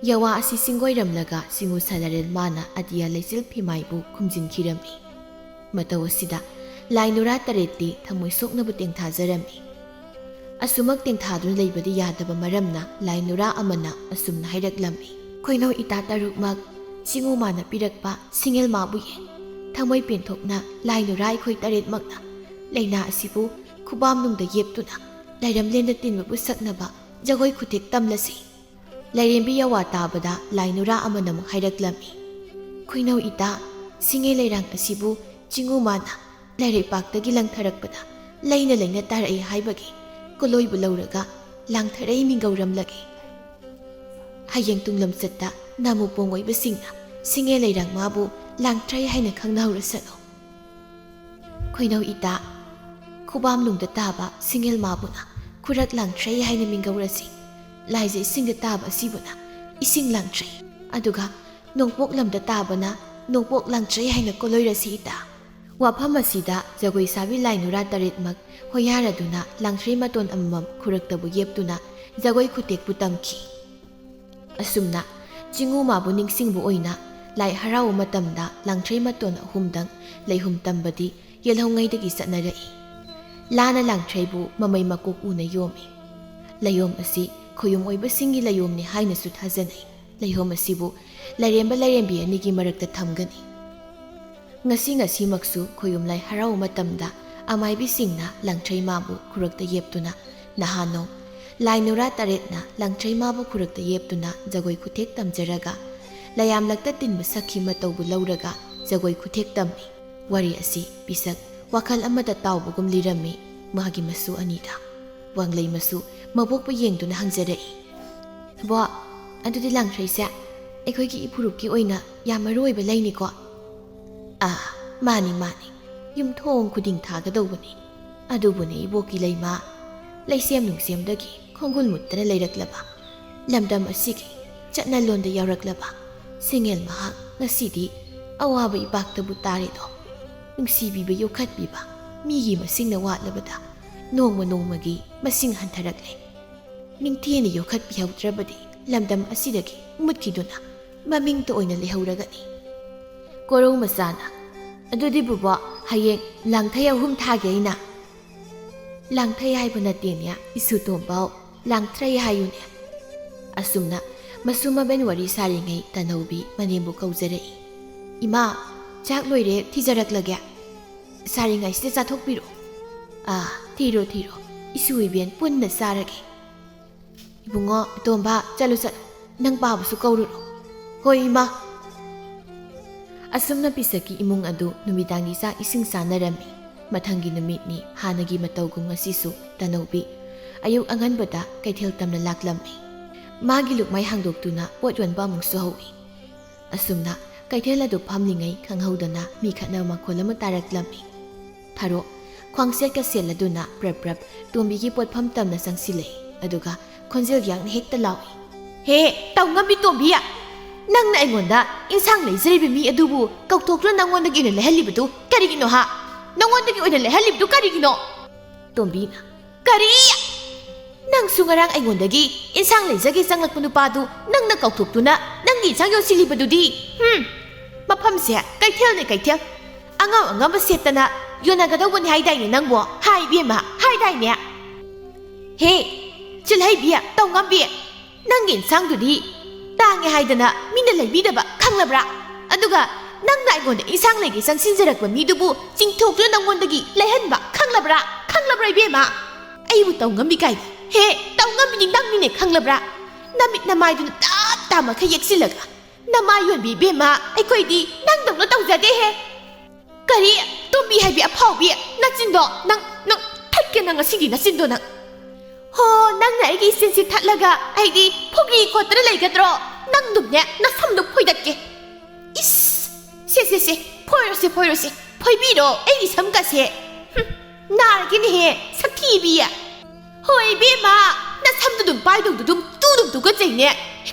ꯌꯥꯋꯥ ꯑꯁꯤ ꯁꯤꯡꯒꯣꯏꯔꯝꯂꯒ ꯁꯤꯡꯉꯨ ꯁꯂꯥꯏꯔꯦꯜ ꯃꯥꯅ ꯑꯇꯤꯌꯥ ꯂꯩꯆꯤꯜ ꯐꯤꯃꯥꯏꯕꯨ ꯈꯨꯝꯖꯤꯟꯈꯤꯔꯝꯃꯤ꯫ ꯃꯇꯧ ꯑꯁꯤꯗ ꯂꯥꯏ ꯅꯨꯔꯥ ꯇꯔꯦꯠꯇꯤ ꯊꯃꯣꯏ ꯁꯣꯛꯅꯕ ꯇꯦꯡꯊꯥꯖꯔꯝꯃꯤ꯫ ꯑꯁꯨꯃꯛ ꯇꯦꯡꯊꯥꯗꯨꯅ ꯂꯩꯕꯗꯤ ꯌꯥꯗꯕ ꯃꯔꯝꯅ ꯂꯥꯏ ꯅꯨꯔꯥ ꯑꯃꯅ ꯑꯁꯨꯝꯅ ꯍꯥꯏꯔꯛꯂꯝꯃꯤ, "ꯈꯣꯏꯅꯧ ꯏꯇꯥ ꯇꯔꯨꯛꯃꯛ ꯆꯤꯡꯉꯨ ꯃꯥꯅ ꯄꯤꯔꯛꯄ ꯁꯤꯡꯉꯦꯜ ꯃꯥꯕꯨ ꯌꯦꯡ꯫ ꯊꯃꯣꯏ ꯄꯦꯟꯊꯣꯛꯅ ꯂꯥꯏ ꯅꯨꯔꯥ ꯑꯩꯈꯣꯏ ꯇꯔꯦꯠꯃꯛꯅ ꯂꯥꯏꯅꯥ ꯑꯁꯤꯕꯨ ꯈꯨꯕꯥꯝꯅꯨꯡꯗ ꯌꯦꯞꯇꯨꯅ ꯂꯥꯏꯔꯝꯂꯦꯟꯗ ꯇꯤꯟꯕꯕꯨ ꯁꯛꯅꯕ ꯖꯒꯣꯏ ꯈꯨꯊꯦꯛ ꯇꯝꯂꯁꯤ꯫" ꯂꯥꯏꯔꯦꯝꯕꯤ ꯌꯥꯋꯥ ꯇꯥꯕꯗ ꯂꯥꯏ ꯅꯨꯔꯥ ꯑꯃꯅ ꯑꯃꯨꯛ ꯍꯥꯏꯔꯛꯂꯝꯃꯤ, "ꯈꯣꯏꯅꯧ ꯏꯇꯥ, ꯁꯤꯡꯉꯦ ꯂꯩꯔꯥꯡ ꯑꯁꯤꯕꯨ ꯆꯤꯡꯉꯨ ꯃꯥꯅ ꯂꯩꯔꯩꯄꯥꯛꯇꯒꯤ ꯂꯪꯊꯔꯛꯄꯗ ꯂꯩꯅ ꯂꯩꯅ ꯇꯥꯔꯛꯏ ꯍꯥꯏꯕꯒꯤ ꯀꯣꯂꯣꯏꯕꯨ ꯂꯧꯔꯒ ꯂꯥꯡꯊꯔꯩ ꯃꯤꯡꯒꯧꯔꯝꯂꯒꯦ꯫ ꯍꯌꯦꯡ ꯇꯨꯡꯂꯝꯆꯠꯇ ꯅꯥꯃꯨꯄꯣꯡ ꯑꯣꯏꯕꯁꯤꯡꯅ ꯁꯤꯡꯉꯦ ꯂꯩꯔꯥꯡ ꯃꯥꯕꯨ ꯂꯥꯡꯊ꯭ꯔꯩ ꯍꯥꯏꯅ ꯈꯪꯅꯍꯧꯔꯁꯅꯨ꯫" ꯈꯣꯏꯅꯧ ꯏꯇꯥ, ꯈꯨꯕꯥꯝꯅꯨꯡꯗ ꯇꯥꯕ ꯁꯤꯡꯉꯦꯜ ꯃꯥꯕꯨꯅ ꯈꯨꯔꯛ ꯂꯥꯡꯊ꯭ꯔꯩ ꯍꯥꯏꯅ ꯃꯤꯡꯒꯧꯔꯁꯤ꯫ ꯂꯥꯏꯖ ꯏꯁꯤꯡꯗ ꯇꯥꯕ ꯑꯁꯤꯕꯨꯅ ꯏꯁꯤꯡ ꯂꯥꯡꯊ꯭ꯔꯩ, ꯑꯗꯨꯒ ꯅꯣꯡꯄꯣꯛ ꯂꯝꯗ ꯇꯥꯕꯅ ꯅꯣꯡꯄꯣꯛ ꯂꯥꯡꯊ꯭ꯔꯩ ꯍꯥꯏꯅ ꯀꯣꯂꯣꯏꯔꯁꯤ ꯏꯇꯥ꯫ ꯋꯥꯐꯝ ꯑꯁꯤꯗ ꯖꯒꯣꯏ ꯁꯥꯕꯤ ꯂꯥꯏ ꯅꯨꯔꯥ ꯇꯔꯦꯠꯃꯛ ꯍꯣꯌꯥꯔꯗꯨꯅ ꯂꯥꯡꯊ꯭ꯔꯩ ꯃꯇꯣꯟ ꯑꯃꯃꯝ ꯈꯨꯔꯛꯇꯕꯨ ꯌꯦꯞꯇꯨꯅ ꯖꯒꯣꯏ ꯈꯨꯇꯦꯛꯄꯨ ꯇꯝꯈꯤ꯫ ꯑꯁꯨꯝꯅ ꯆꯤꯡꯉꯨ ꯃꯥꯕꯨ ꯅꯤꯡꯁꯤꯡꯕ ꯑꯣꯏꯅ ꯂꯥꯏ ꯍꯔꯥꯎꯕ ꯃꯇꯝꯗ ꯂꯥꯡꯊ꯭ꯔꯩ ꯃꯇꯣꯟ ꯑꯍꯨꯝꯗꯪ ꯂꯩꯍꯨꯝ ꯇꯝꯕꯗꯤ ꯌꯦꯜꯍꯧꯉꯩꯗꯒꯤ ꯆꯠꯅꯔꯛꯏ꯫ ꯂꯥꯅ ꯂꯥꯡꯊ꯭ꯔꯩꯕꯨ ꯃꯃꯩ ꯃꯀꯣꯛ ꯎꯅ ꯌꯣꯝꯃꯤ꯫ ꯂꯩꯌꯣꯝ ꯑꯁꯤ ꯈꯣꯌꯨꯝ ꯑꯣꯏꯕꯁꯤꯡꯒꯤ ꯂꯩꯌꯣꯝꯅꯤ ꯍꯥꯏꯅꯁꯨ ꯊꯥꯖꯅꯩ꯫ ꯂꯩꯌꯣꯝ ꯑꯁꯤꯕꯨ ꯂꯥꯏꯔꯦꯝꯕ ꯂꯥꯏꯔꯦꯝꯕꯤ ꯑꯅꯤꯒꯤ ꯃꯔꯛꯇ ꯊꯝꯒꯅꯤ꯫ ꯉꯁꯤ ꯉꯁꯤꯃꯛꯁꯨ ꯈꯣꯌꯨꯝ ꯂꯥꯏ ꯍꯔꯥꯎꯕ ꯃꯇꯝꯗ ꯑꯃꯥꯏꯕꯤꯁꯤꯡꯅ ꯂꯥꯡꯊ꯭ꯔꯩ ꯃꯥꯕꯨ ꯈꯨꯔꯛꯇ ꯌꯦꯞꯇꯨꯅ, ꯅꯍꯥꯅꯣꯡ ꯂꯥꯏ ꯅꯨꯔꯥ ꯇꯔꯦꯠꯅ ꯂꯥꯡꯊ꯭ꯔꯩ ꯃꯥꯕꯨ ꯈꯨꯔꯛꯇ ꯌꯦꯞꯇꯨꯅ ꯖꯒꯣꯏ ꯈꯨꯊꯦꯛ ꯇꯝꯖꯔꯒ, ꯂꯌꯥꯝꯂꯛꯇ ꯇꯤꯟꯕ ꯁꯛꯈꯤ ꯃꯇꯧꯕꯨ ꯂꯧꯔꯒ ꯖꯒꯣꯏ ꯈꯨꯊꯦꯛ ꯇꯝꯃꯤ꯫ ꯋꯥꯔꯤ ꯑꯁꯤ ꯄꯤꯁꯛ ꯋꯥꯈꯜ ꯑꯃꯗ ꯇꯥꯎꯕꯒꯨꯝ ꯂꯤꯔꯝꯃꯤ ꯃꯥꯒꯤ ꯃꯁꯨ ꯑꯅꯤꯗ꯫ ꯋꯥꯡꯂꯩ ꯃꯁꯨ ꯃꯕꯣꯛꯄꯨ ꯌꯦꯡꯗꯨꯅ ꯍꯪꯖꯔꯛꯏ, "ꯕꯣ, ꯑꯗꯨꯗꯤ ꯂꯥꯡꯊ꯭ꯔꯩꯁꯦ ꯑꯩꯈꯣꯏꯒꯤ ꯏꯄꯨꯔꯨꯞꯀꯤ ꯑꯣꯏꯅ ꯌꯥꯝ ꯃꯔꯨ ꯑꯣꯏꯕ ꯂꯩꯅꯤꯀꯣ?" "ꯑꯥ, ꯃꯥꯅꯤ, ꯃꯥꯅꯤ꯫ ꯌꯨꯝꯊꯣꯡ ꯈꯨꯗꯤꯡ ꯊꯥꯒꯗꯧꯕꯅꯤ꯫ ꯑꯗꯨꯕꯨꯅꯦ ꯏꯕꯣꯛꯀꯤ ꯂꯩꯃ, ꯂꯩꯁꯦꯝ ꯅꯨꯡꯁꯦꯝꯗꯒꯤ ꯈꯣꯡꯒꯨꯜ ꯃꯨꯠꯇꯅ ꯂꯩꯔꯛꯂꯕ, ꯂꯝꯗꯝ ꯑꯁꯤꯒꯤ ꯆꯠꯅꯂꯣꯟꯗ ꯌꯥꯎꯔꯛꯂꯕ ꯁꯤꯡꯉꯦꯜ ꯃꯍꯥꯛ ꯉꯁꯤꯗꯤ ꯑꯋꯥꯕ ꯏꯄꯥꯛꯇꯕꯨ ꯇꯥꯔꯦꯗꯣ꯫ ꯅꯨꯡꯁꯤꯕꯤꯕ ꯌꯣꯛꯈꯠꯄꯤꯕ ꯃꯤꯒꯤ ꯃꯁꯤꯡꯅ ꯋꯥꯠꯂꯕꯗ ꯅꯣꯡꯃ ꯅꯣꯡꯃꯒꯤ ꯃꯁꯤꯡ ꯍꯟꯊꯔꯛꯂꯦ꯫ ꯅꯤꯡꯊꯤꯅ ꯌꯣꯛꯈꯠꯄꯤꯍꯧꯗ꯭ꯔꯕꯗꯤ ꯂꯝꯗꯝ ꯑꯁꯤꯗꯒꯤ ꯃꯨꯠꯈꯤꯗꯨꯅ ꯃꯃꯤꯡꯇ ꯑꯣꯏꯅ ꯂꯩꯍꯧꯔꯒꯅꯤ꯫" ꯀꯣꯔꯧ ꯃꯆꯥꯅ, "ꯑꯗꯨꯗꯤ ꯕꯨꯕꯣꯛ, ꯍꯌꯦꯡ ꯂꯥꯡꯊꯩ ꯑꯍꯨꯝ ꯊꯥꯒꯦ ꯑꯩꯅ?" "ꯂꯥꯡꯊꯩ ꯍꯥꯏꯕ ꯅꯠꯇꯦꯅꯦ, ꯏꯁꯨ ꯇꯣꯝꯕꯧ, ꯂꯥꯡꯊ꯭ꯔꯩ ꯍꯥꯏꯌꯨꯅꯦ"꯫ ꯑꯁꯨꯝꯅ ꯃꯁꯨ ꯃꯕꯦꯟ ꯋꯥꯔꯤ ꯁꯥꯔꯤꯉꯩ ꯇꯅꯧꯕꯤ ꯃꯅꯦꯝꯕꯨ ꯀꯧꯖꯔꯛꯏ꯫ "ꯏꯃꯥ, ꯆꯥꯛ ꯂꯣꯏꯔꯦ, ꯊꯤꯖꯔꯛꯂꯒꯦ꯫ ꯁꯥꯔꯤꯉꯩꯁꯤꯗ ꯆꯥꯊꯣꯛꯄꯤꯔꯣ꯫ ꯑꯥ, ꯊꯤꯔꯣ, ꯊꯤꯔꯣ, ꯏꯁꯨ ꯏꯕꯦꯟ ꯄꯨꯟꯅ ꯆꯥꯔꯒꯦ꯫ ꯏꯕꯨꯡꯉꯣ, ꯇꯣꯝꯕ, ꯆꯠꯂꯨ, ꯆꯠꯂꯨ, ꯅꯪ ꯄꯥꯕꯁꯨ ꯀꯧꯔꯨꯔꯣ"꯫ "ꯍꯣꯏ, ꯏꯃꯥ"꯫ ꯑꯁꯨꯝꯅ ꯄꯤꯁꯛꯀꯤ ꯏꯃꯨꯡ ꯑꯗꯨ ꯅꯨꯃꯤꯗꯥꯡꯒꯤ ꯆꯥꯛ ꯏꯁꯤꯡ ꯆꯥꯅꯔꯝꯃꯤ꯫ ꯃꯊꯪꯒꯤ ꯅꯨꯃꯤꯠꯅꯤ꯫ ꯍꯥꯟꯅꯒꯤ ꯃꯇꯧꯒꯨꯝ ꯉꯁꯤꯁꯨ ꯇꯅꯧꯕꯤ ꯑꯌꯨꯛ ꯑꯉꯟꯕꯗ ꯀꯩꯊꯦꯜ ꯇꯝꯅ ꯂꯥꯛꯂꯝꯃꯤ꯫ ꯃꯥꯒꯤ ꯂꯨꯛꯃꯥꯏ ꯍꯥꯡꯗꯣꯛꯇꯨꯅ ꯄꯣꯠ ꯌꯣꯟꯕ ꯑꯃꯨꯛꯁꯨ ꯍꯧꯏ꯫ ꯑꯁꯨꯝꯅ ꯀꯩꯊꯦꯜ ꯑꯗꯨ ꯐꯝꯂꯤꯉꯩ ꯈꯪꯍꯧꯗꯅ ꯃꯤ ꯈꯠꯅꯕ ꯃꯈꯣꯜ ꯑꯃ ꯇꯥꯔꯛꯂꯝꯃꯤ꯫ ꯊꯔꯣ ꯈ꯭ꯋꯥꯡꯁꯦꯠꯀ ꯁꯦꯠꯂꯗꯨꯅ ꯄ꯭ꯔꯞ ꯄ꯭ꯔꯞ ꯇꯣꯝꯕꯤꯒꯤ ꯄꯣꯠꯐꯝ ꯇꯝꯅ ꯆꯪꯁꯤꯜꯂꯛꯏ꯫ ꯑꯗꯨꯒ ꯈꯣꯟꯖꯦꯜ ꯌꯥꯡꯅ ꯍꯦꯛꯇ ꯂꯥꯎꯏ, "ꯍꯦ, ꯇꯧꯉꯝꯕꯤ ꯇꯣꯝꯕꯤ! ꯅꯪꯅ ꯑꯩꯉꯣꯟꯗ ꯏꯟꯁꯥꯡ ꯂꯩꯖꯔꯤꯕ ꯃꯤ ꯑꯗꯨꯕꯨ ꯀꯧꯊꯣꯛꯇꯨꯅ ꯅꯪꯉꯣꯟꯗꯒꯤ ꯑꯣꯏꯅ ꯂꯩꯍꯜꯂꯤꯕꯗꯨ ꯀꯔꯤꯒꯤꯅꯣ, ꯍꯥ? ꯅꯪꯉꯣꯟꯗꯒꯤ ꯑꯣꯏꯅ ꯂꯩꯍꯜꯂꯤꯕꯗꯨ ꯀꯔꯤꯒꯤꯅꯣ?" ꯇꯣꯝꯕꯤꯅ, "ꯀꯔꯤ? ꯅꯪꯁꯨ ꯉꯔꯥꯡ ꯑꯩꯉꯣꯟꯗꯒꯤ ꯏꯟꯁꯥꯡ ꯂꯩꯖꯒꯦ ꯆꯪꯂꯛꯄ ꯅꯨꯄꯥꯗꯨ ꯅꯪꯅ ꯀꯧꯊꯣꯛꯇꯨꯅ ꯅꯪꯒꯤ ꯏꯟꯁꯥꯡ ꯌꯣꯟꯁꯤꯜꯂꯤꯕꯗꯨꯗꯤ? ꯍꯨꯝ! ꯃꯐꯝꯁꯦ ꯀꯩꯊꯦꯜꯅꯦ, ꯀꯩꯊꯦꯜ꯫ ꯑꯉꯝ ꯑꯉꯝꯕ ꯁꯦꯠꯇꯅ ꯌꯣꯟꯅꯒꯗꯧꯕꯅꯤ ꯍꯥꯏꯗꯥꯏꯅꯦ ꯅꯪꯕꯣ? ꯍꯥꯏ ꯏꯕꯦꯝꯃ, ꯍꯥꯏꯗꯥꯏꯅꯦ? ꯍꯦ, ꯆꯤꯜꯍꯩꯕꯤ, ꯇꯧꯉꯝꯕꯤ, ꯅꯪꯒꯤ ꯏꯟꯁꯥꯡꯗꯨꯗꯤ ꯇꯥꯡꯉꯦ ꯍꯥꯏꯗꯅ ꯃꯤꯅ ꯂꯩꯕꯤꯗꯕ ꯈꯪꯂꯕ꯭ꯔꯥ? ꯑꯗꯨꯒ ꯅꯪꯅ ꯑꯩꯉꯣꯟꯗ ꯏꯟꯁꯥꯡ ꯂꯩꯒꯦ ꯆꯪꯁꯤꯟꯖꯔꯛꯄ ꯃꯤꯗꯨꯕꯨ ꯆꯤꯡꯊꯣꯛꯇꯨꯅ ꯅꯪꯉꯣꯟꯗꯒꯤ ꯂꯩꯍꯟꯕ ꯈꯪꯂꯕ꯭ꯔꯥ? ꯈꯪꯂꯕ꯭ꯔꯥ ꯏꯕꯦꯝꯃ? ꯑꯩꯕꯨ ꯇꯧꯉꯝꯕꯤ ꯀꯥꯏꯅ? ꯍꯦ, ꯇꯧꯉꯝꯕꯤꯗꯤ ꯅꯪꯅꯤꯅꯦ ꯈꯪꯂꯕ꯭ꯔꯥ? ꯅꯃꯤꯠ ꯅꯃꯥꯏꯗꯨꯅ ꯇꯥꯞ ꯇꯥ ꯃꯈꯩ ꯌꯦꯛꯁꯤꯜꯂꯒ ꯅꯃꯥ ꯌꯣꯟꯕꯤ ꯏꯕꯦꯝꯃ, ꯑꯩꯈꯣꯏꯗꯤ ꯅꯪꯗꯧꯅ ꯇꯧꯖꯗꯦꯍꯦ꯫ ꯀꯔꯤ? ꯇꯣꯝꯕꯤ ꯍꯥꯏꯕꯤ ꯑꯐꯥꯎꯕꯤ, ꯅꯆꯤꯟꯗꯣ ꯅꯪ, ꯅꯪ ꯊꯠꯀꯦ ꯅꯪ ꯉꯁꯤꯒꯤ ꯅꯆꯤꯟꯗꯣ ꯅꯪ꯫ ꯍꯣ, ꯅꯪꯅ ꯑꯩꯒꯤ ꯏꯆꯤꯟꯁꯤ ꯊꯠꯂꯒ ꯑꯩꯗꯤ ꯐꯨꯒ꯭ꯔꯤ ꯀꯣꯠꯇꯅ ꯂꯩꯒꯗ꯭ꯔꯣ? ꯅꯪꯗꯨꯝꯅꯦ ꯅꯁꯝꯗꯨ ꯐꯣꯏꯗꯠꯀꯦ꯫ ꯏꯁ! ꯁꯦ, ꯁꯦ, ꯁꯦ, ꯐꯣꯏꯔꯣꯁꯦ, ꯐꯣꯏꯔꯣꯁꯦ, ꯐꯣꯏꯕꯤꯔꯣ ꯑꯩꯒꯤ ꯁꯝꯒꯁꯦ꯫ ꯍꯨꯝ, ꯅꯥꯔꯒꯦꯅꯦꯍꯦ, ꯁꯛꯊꯤꯕꯤ꯫ ꯍꯣꯏ ꯏꯕꯦꯝꯃ, ꯅꯁꯝꯗꯨ ꯑꯗꯨꯝ ꯄꯥꯏꯗꯧꯗꯨ ꯑꯗꯨꯝ ꯇꯨ ꯑꯗꯨꯝ ꯇꯨꯀꯠꯆꯩꯅꯦ꯫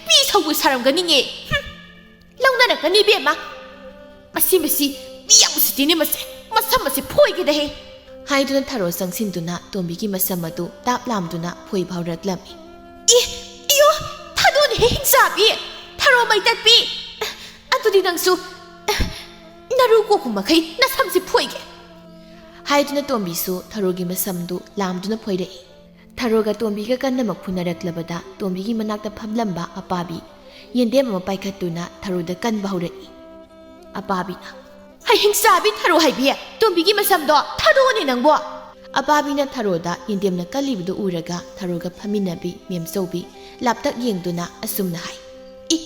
ꯄꯤ ꯁꯧꯕ ꯁꯥꯔꯝꯒꯅꯤꯅꯦ꯫ ꯍꯨꯝ, ꯂꯧꯅꯔꯛꯀꯅꯤ ꯏꯕꯦꯝꯃ꯫ ꯃꯁꯤ, ꯃꯁꯤ ꯃꯤ ꯌꯥꯝ ꯎꯁꯤꯠꯇꯦꯅꯦ ꯃꯁꯦ꯫ ꯃꯁꯝ ꯑꯁꯤ ꯐꯣꯏꯒꯦꯗꯍꯦ꯫ ꯍꯥꯏꯗꯨꯅ ꯊꯔꯣ ꯆꯪꯁꯤꯟꯗꯨꯅ ꯇꯣꯝꯕꯤꯒꯤ ꯃꯁꯝ ꯑꯗꯨ ꯇꯥꯞ ꯂꯥꯝꯗꯨꯅ ꯐꯣꯏꯕ ꯍꯧꯔꯛꯂꯝꯃꯤ꯫ ꯏ, ꯏꯌꯣ, ꯊꯥꯗꯣꯛꯅꯦꯍꯦ ꯍꯤꯡꯆꯥꯕꯤ, ꯊꯔꯣ ꯃꯩꯇꯠꯄꯤ꯫ ꯑꯗꯨꯗꯤ ꯅꯪꯁꯨ ꯅꯔꯨ ꯀꯣꯛꯄ ꯃꯈꯩ ꯅꯁꯝꯁꯤ ꯐꯣꯏꯒꯦ꯫ ꯍꯥꯏꯗꯨꯅ ꯇꯣꯝꯕꯤꯁꯨ ꯊꯔꯣꯒꯤ ꯃꯁꯝꯗꯨ ꯂꯥꯝꯗꯨꯅ ꯐꯣꯏꯔꯛꯏ꯫ ꯊꯔꯣꯒ ꯇꯣꯝꯕꯤꯒ ꯀꯟꯅ ꯃꯛ ꯐꯨꯅꯔꯛꯂꯕꯗ ꯇꯣꯝꯕꯤꯒꯤ ꯃꯅꯥꯛꯇ ꯐꯝꯂꯝꯕ ꯑꯄꯥꯕꯤ ꯌꯦꯟꯗꯦꯝ ꯑꯃ ꯄꯥꯏꯈꯠꯇꯨꯅ ꯊꯔꯣꯗ ꯀꯟꯕ ꯍꯧꯔꯛꯏ꯫ ꯑꯄꯥꯕꯤꯅ, "ꯍꯩ ꯍꯤꯡꯆꯥꯕꯤ ꯊꯔꯣ ꯍꯥꯏꯕꯤ, ꯇꯣꯝꯕꯤꯒꯤ ꯃꯁꯝꯗꯣ ꯊꯥꯗꯣꯛꯑꯣꯅꯦ ꯅꯪꯕꯣ!" ꯑꯄꯥꯕꯤꯅ ꯊꯔꯣꯗ ꯌꯦꯟꯗꯦꯝꯅ ꯀꯜꯂꯤꯕꯗꯨ ꯎꯔꯒ ꯊꯔꯣꯒ ꯐꯝꯃꯤꯟꯅꯕꯤ ꯃꯦꯝꯆꯧꯕꯤ ꯂꯥꯞꯇꯛ ꯌꯦꯡꯗꯨꯅ ꯑꯁꯨꯝꯅ ꯍꯥꯏ, "ꯏ,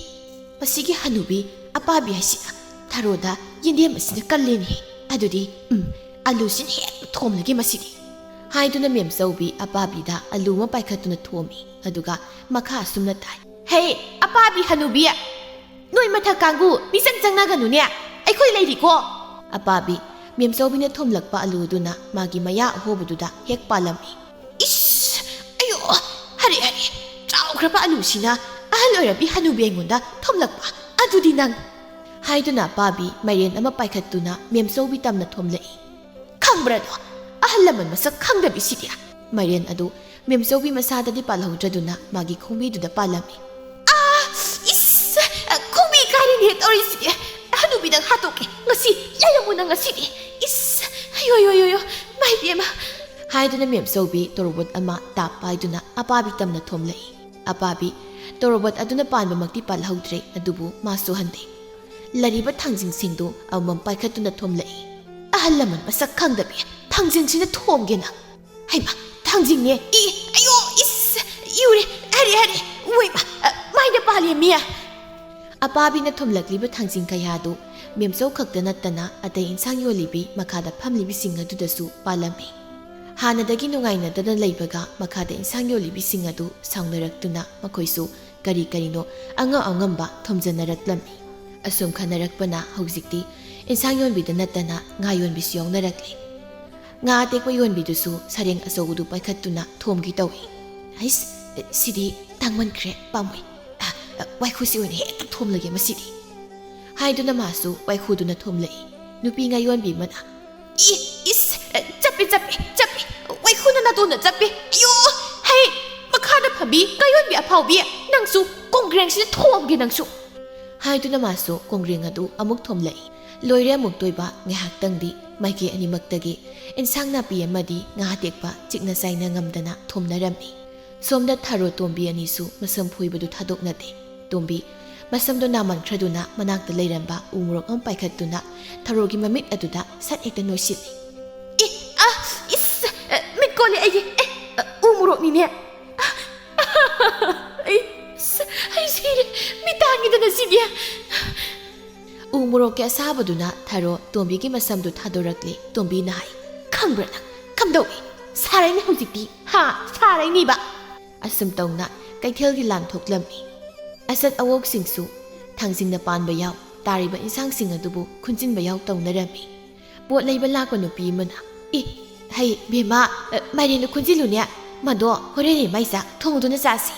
ꯃꯁꯤꯒꯤ ꯍꯅꯨꯕꯤ ꯑꯄꯥꯕꯤ ꯍꯥꯏꯁꯤꯅ ꯊꯔꯣꯗ ꯌꯦꯟꯗꯦꯝ ꯑꯁꯤꯅ ꯀꯜꯂꯦꯅꯦ꯫ ꯑꯗꯨꯗꯤ, ꯎꯝ, ꯑꯂꯨꯁꯤꯅ ꯍꯦꯛ ꯊꯣꯝꯂꯒꯦ ꯃꯁꯤꯗꯤ!" ꯍꯥꯏꯗꯨꯅ ꯃꯦꯝꯆꯧꯕꯤ ꯑꯄꯥꯕꯤꯗ ꯑꯂꯨ ꯑꯃ ꯄꯥꯏꯈꯠꯇꯨꯅ ꯊꯣꯝꯃꯤ꯫ ꯑꯗꯨꯒ ꯃꯈꯥ ꯑꯁꯨꯝꯅ ꯇꯥꯏ, "ꯍꯦ, ꯑꯄꯥꯕꯤ ꯍꯅꯨꯕꯤ! ꯅꯣꯏ ꯃꯊꯛ ꯀꯥꯡꯕꯨ ꯃꯤꯆꯪ ꯆꯪꯅꯒꯅꯨꯅꯦ, ꯑꯩꯈꯣꯏ ꯂꯩꯔꯤꯀꯣ!" ꯑꯄꯥꯕꯤ ꯃꯦꯝꯆꯧꯕꯤꯅ ꯊꯣꯝꯂꯛꯄ ꯑꯂꯨꯗꯨꯅ ꯃꯥꯒꯤ ꯃꯌꯥ ꯑꯍꯣꯕꯗꯨꯗ ꯍꯦꯛ ꯄꯥꯜꯂꯝꯃꯤ꯫ "ꯏꯁ! ꯑꯌꯣ! ꯍꯔꯦ, ꯍꯔꯦ! ꯆꯥꯎꯈ꯭ꯔꯕ ꯑꯂꯨꯁꯤꯅ ꯑꯍꯜ ꯑꯣꯏꯔꯕꯤ ꯍꯅꯨꯕꯤ ꯑꯩꯉꯣꯟꯗ ꯊꯣꯝꯂꯛꯄ! ꯑꯗꯨꯗꯤ ꯅꯪ!" ꯍꯥꯏꯗꯨꯅ ꯑꯄꯥꯕꯤ ꯃꯥꯏꯔꯦꯟ ꯑꯃ ꯄꯥꯏꯈꯠꯇꯨꯅ ꯃꯦꯝꯆꯧꯕꯤ ꯇꯝꯅ ꯊꯣꯝꯂꯛꯏ꯫ "ꯈꯪꯕ꯭ꯔꯥꯗꯣ? ꯑꯍꯜ ꯂꯃꯟ ꯃꯁꯛ ꯈꯪꯗꯕꯤꯁꯤꯗꯤ!" ꯃꯥꯏꯔꯦꯟ ꯑꯗꯨ ꯃꯦꯝꯆꯧꯕꯤ ꯃꯁꯥꯗꯗꯤ ꯄꯥꯜꯍꯧꯗ꯭ꯔꯗꯨꯅ ꯃꯥꯒꯤ ꯈꯣꯡꯕꯤꯗꯨꯗ ꯄꯥꯜꯂꯝꯃꯤ꯫ "ꯑꯥ! ꯏꯁ! ꯈꯣꯡꯕꯤ ꯀꯥꯏꯔꯤꯅꯦ ꯇꯧꯔꯤꯁꯤꯗꯤ! ꯍꯅꯨꯕꯤꯗ ꯍꯥꯠꯇꯣꯛꯀꯦ ꯉꯁꯤ! ꯌꯥꯏꯌꯝꯃꯨ ꯅꯪ ꯉꯁꯤꯗꯤ! ꯏꯁ! ꯑꯌꯣ, ꯌꯣ, ꯌꯣ, ꯌꯣ! ꯃꯥꯏ ꯄꯦꯝꯃ!" ꯍꯥꯏꯗꯨꯅ ꯃꯦꯝꯆꯧꯕꯤ ꯇꯣꯔꯣꯕꯣꯠ ꯑꯃ ꯇꯥꯞ ꯄꯥꯏꯗꯨꯅ ꯑꯄꯥꯕꯤ ꯇꯝꯅ ꯊꯣꯝꯂꯛꯏ꯫ ꯑꯄꯥꯕꯤ ꯇꯣꯔꯣꯕꯣꯠ ꯑꯗꯨꯅ ꯄꯥꯟꯕꯃꯛꯇꯤ ꯄꯥꯜꯍꯧꯗ꯭ꯔꯦ, ꯑꯗꯨꯕꯨ ꯃꯥꯁꯨ ꯍꯟꯗꯦ꯫ ꯂꯩꯔꯤꯕ ꯊꯥꯡꯖꯤꯡꯁꯤꯡꯗꯨ ꯑꯃꯃꯝ ꯄꯥꯏꯈꯠꯇꯨꯅ ꯊꯣꯝꯂꯛꯏ꯫ "ꯑꯍꯜ ꯂꯃꯟ ꯃꯁꯛ ꯈꯪꯗꯕꯤ, ꯊꯥꯡꯖꯤꯡꯁꯤꯅ ꯊꯣꯝꯒꯦ ꯅꯪ!" "ꯍꯩꯃ, ꯊꯥꯡꯖꯤꯡꯅꯦ! ꯏ, ꯑꯌꯣ, ꯏꯁ! ꯏꯎꯔꯦ! ꯍꯥꯏꯔꯦ, ꯍꯥꯏꯔꯦ! ꯎꯏꯃ! ꯑ, ꯃꯥꯏꯗ ꯄꯥꯜꯂꯦ ꯃꯤ!" ꯑꯄꯥꯕꯤꯅ ꯊꯣꯝꯂꯛꯂꯤꯕ ꯊꯥꯡꯖꯤꯡ ꯀꯌꯥꯗꯨ ꯃꯦꯝꯆꯧ ꯈꯛꯇ ꯅꯠꯇꯅ ꯑꯇꯩ ꯏꯟꯁꯥꯡ ꯌꯣꯜꯂꯤꯕꯤ ꯃꯈꯥꯗ ꯐꯝꯂꯤꯕꯤꯁꯤꯡ ꯑꯗꯨꯗꯁꯨ ꯄꯥꯜꯂꯝꯃꯤ꯫ ꯍꯥꯟꯅꯗꯒꯤ ꯅꯨꯡꯉꯥꯏꯅꯗꯅ ꯂꯩꯕꯒ ꯃꯈꯥꯗ ꯏꯟꯁꯥꯡ ꯌꯣꯜꯂꯤꯕꯤꯁꯤꯡ ꯑꯗꯨ ꯁꯥꯎꯅꯔꯛꯇꯨꯅ ꯃꯈꯣꯏꯁꯨ ꯀꯔꯤ ꯀꯔꯤꯅꯣ ꯑꯉꯝ ꯑꯉꯝꯕ ꯊꯣꯝꯖꯟꯅꯔꯛꯂꯝꯃꯤ꯫ ꯑꯁꯨꯝ ꯈꯟꯅꯔꯛꯄꯅ ꯍꯧꯖꯤꯛꯇꯤ ꯏꯟꯁꯥꯡ ꯌꯣꯟꯕꯤꯗ ꯅꯠꯇꯅ ꯉꯥ ꯌꯣꯟꯕꯤꯁꯨ ꯌꯥꯎꯅꯔꯛꯂꯦ꯫ ꯉꯥ ꯑꯇꯦꯛꯄ ꯌꯣꯟꯕꯤꯗꯨꯁꯨ ꯁꯔꯦꯡ ꯑꯆꯧꯕꯗꯨ ꯄꯥꯏꯈꯠꯇꯨꯅ ꯊꯣꯝꯒꯦ ꯇꯧꯏ꯫ "ꯍꯩꯁ, ꯁꯤꯗꯤ ꯇꯥꯡꯃꯟꯈ꯭ꯔꯦ, ꯄꯥꯝꯃꯨꯏ꯫ ꯑ, ꯑ, ꯋꯥꯏꯈꯨꯁꯤ ꯑꯣꯏꯅ ꯍꯦꯛꯇ ꯊꯣꯝꯂꯒꯦ ꯃꯁꯤꯗꯤ!" ꯍꯥꯏꯗꯨꯅ ꯃꯥꯁꯨ ꯋꯥꯏꯈꯨꯗꯨꯅ ꯊꯣꯝꯂꯛꯏ꯫ ꯅꯨꯄꯤ ꯉꯥ ꯌꯣꯟꯕꯤ ꯑꯃꯅ, "ꯏ, ꯏꯁ, ꯑ, ꯆꯞꯄꯦ, ꯆꯞꯄꯦ, ꯆꯞꯄꯦ! ꯋꯥꯏꯈꯨꯅ ꯅꯥꯇꯣꯟꯗ ꯆꯞꯄꯦ! ꯑꯌꯣ! ꯍꯩ, ꯃꯈꯥꯗ ꯐꯝꯕꯤ ꯉꯥ ꯌꯣꯟꯕꯤ ꯑꯐꯥꯎꯕꯤ, ꯅꯪꯁꯨ ꯀꯣꯡꯒ꯭ꯔꯦꯡꯁꯤꯗ ꯊꯣꯝꯒꯦ ꯅꯪꯁꯨ!" ꯍꯥꯏꯗꯨꯅ ꯃꯥꯁꯨ ꯀꯣꯡꯒ꯭ꯔꯦꯡ ꯑꯗꯨ ꯑꯃꯨꯛ ꯊꯣꯝꯂꯛꯏ꯫ ꯂꯣꯏꯔꯦ ꯑꯃꯨꯛꯇꯣꯏꯕ ꯉꯥꯏꯍꯥꯛꯇꯪꯗꯤ ꯃꯥꯏꯀꯩ ꯑꯅꯤꯃꯛꯇꯒꯤ ꯏꯟꯁꯥꯡ ꯅꯥꯄꯤ ꯑꯃꯗꯤ ꯉꯥ ꯑꯇꯦꯛꯄ ꯆꯤꯛꯅ ꯆꯥꯏꯅ ꯉꯝꯗꯅ ꯊꯣꯝꯅꯔꯝꯃꯤ꯫ ꯁꯣꯝꯗ ꯊꯔꯣ ꯇꯣꯝꯕꯤ ꯑꯅꯤꯁꯨ ꯃꯁꯝ ꯐꯣꯏꯕꯗꯨ ꯊꯥꯗꯣꯛꯅꯗꯦ꯫ ꯇꯣꯝꯕꯤ ꯃꯁꯝꯗꯣ ꯅꯥꯃꯟꯈ꯭ꯔꯗꯨꯅ ꯃꯅꯥꯛꯇ ꯂꯩꯔꯝꯕ ꯎ ꯃꯣꯔꯣꯛ ꯑꯃ ꯄꯥꯏꯈꯠꯇꯨꯅ ꯊꯔꯣꯒꯤ ꯃꯃꯤꯠ ꯑꯗꯨꯗ ꯁꯠ ꯍꯦꯛꯇ ꯅꯣꯏꯁꯤꯜꯂꯤ꯫ "ꯑꯦ, ꯑ, ꯏꯁ, ꯑ, ꯃꯤꯠ ꯀꯣꯜꯂꯦ ꯑꯩꯒꯤ꯫ ꯑꯦ, ꯑ, ꯎ ꯃꯣꯔꯣꯛꯅꯤꯅꯦ꯫ ꯑꯩ, ꯑꯩ ꯁꯤꯔꯦ꯫ ꯃꯤꯠ ꯇꯥꯡꯉꯤꯗꯅ ꯁꯤꯗꯤ꯫" ꯎ ꯃꯣꯔꯣꯛꯀꯤ ꯑꯁꯥꯕꯗꯨꯅ ꯊꯔꯣ ꯇꯣꯝꯕꯤꯒꯤ ꯃꯁꯝꯗꯨ ꯊꯥꯗꯣꯔꯛꯂꯦ꯫ ꯇꯣꯝꯕꯤꯅ ꯍꯥꯏ, "ꯈꯪꯕ꯭ꯔꯥ ꯅꯪ? ꯀꯝꯗꯧꯏ? ꯁꯥꯔꯩꯅꯦ ꯍꯧꯖꯤꯛꯇꯤ꯫ ꯍꯥ? ꯁꯥꯔꯩꯅꯦꯕ?" ꯑꯁꯨꯝ ꯇꯧꯅ ꯀꯩꯊꯦꯜꯒꯤ ꯂꯥꯟ ꯊꯣꯛꯂꯝꯃꯤ꯫ ꯑꯆꯠ ꯑꯋꯣꯛꯁꯤꯡꯁꯨ ꯊꯥꯡꯖꯤꯡꯅ ꯄꯥꯟꯕ ꯌꯥꯎ, ꯇꯥꯔꯤꯕ ꯏꯟꯁꯥꯡꯁꯤꯡ ꯑꯗꯨꯕꯨ ꯈꯨꯟꯖꯤꯟꯕ ꯌꯥꯎ ꯇꯧꯅꯔꯝꯃꯤ꯫ ꯄꯣꯠ ꯂꯩꯕ ꯂꯥꯛꯄ ꯅꯨꯄꯤ ꯑꯃꯅ, "ꯑꯦ, ꯍꯩ, ꯕꯦꯝꯃ, ꯑ, ꯃꯥꯏꯔꯦꯟꯗꯨ ꯈꯨꯟꯖꯤꯜꯂꯨꯅꯦ, ꯃꯗꯣ ꯍꯣꯔꯦꯟ ꯏꯃꯥꯏ ꯆꯥꯛ ꯊꯣꯡꯗꯨꯅ ꯆꯥꯁꯤ꯫"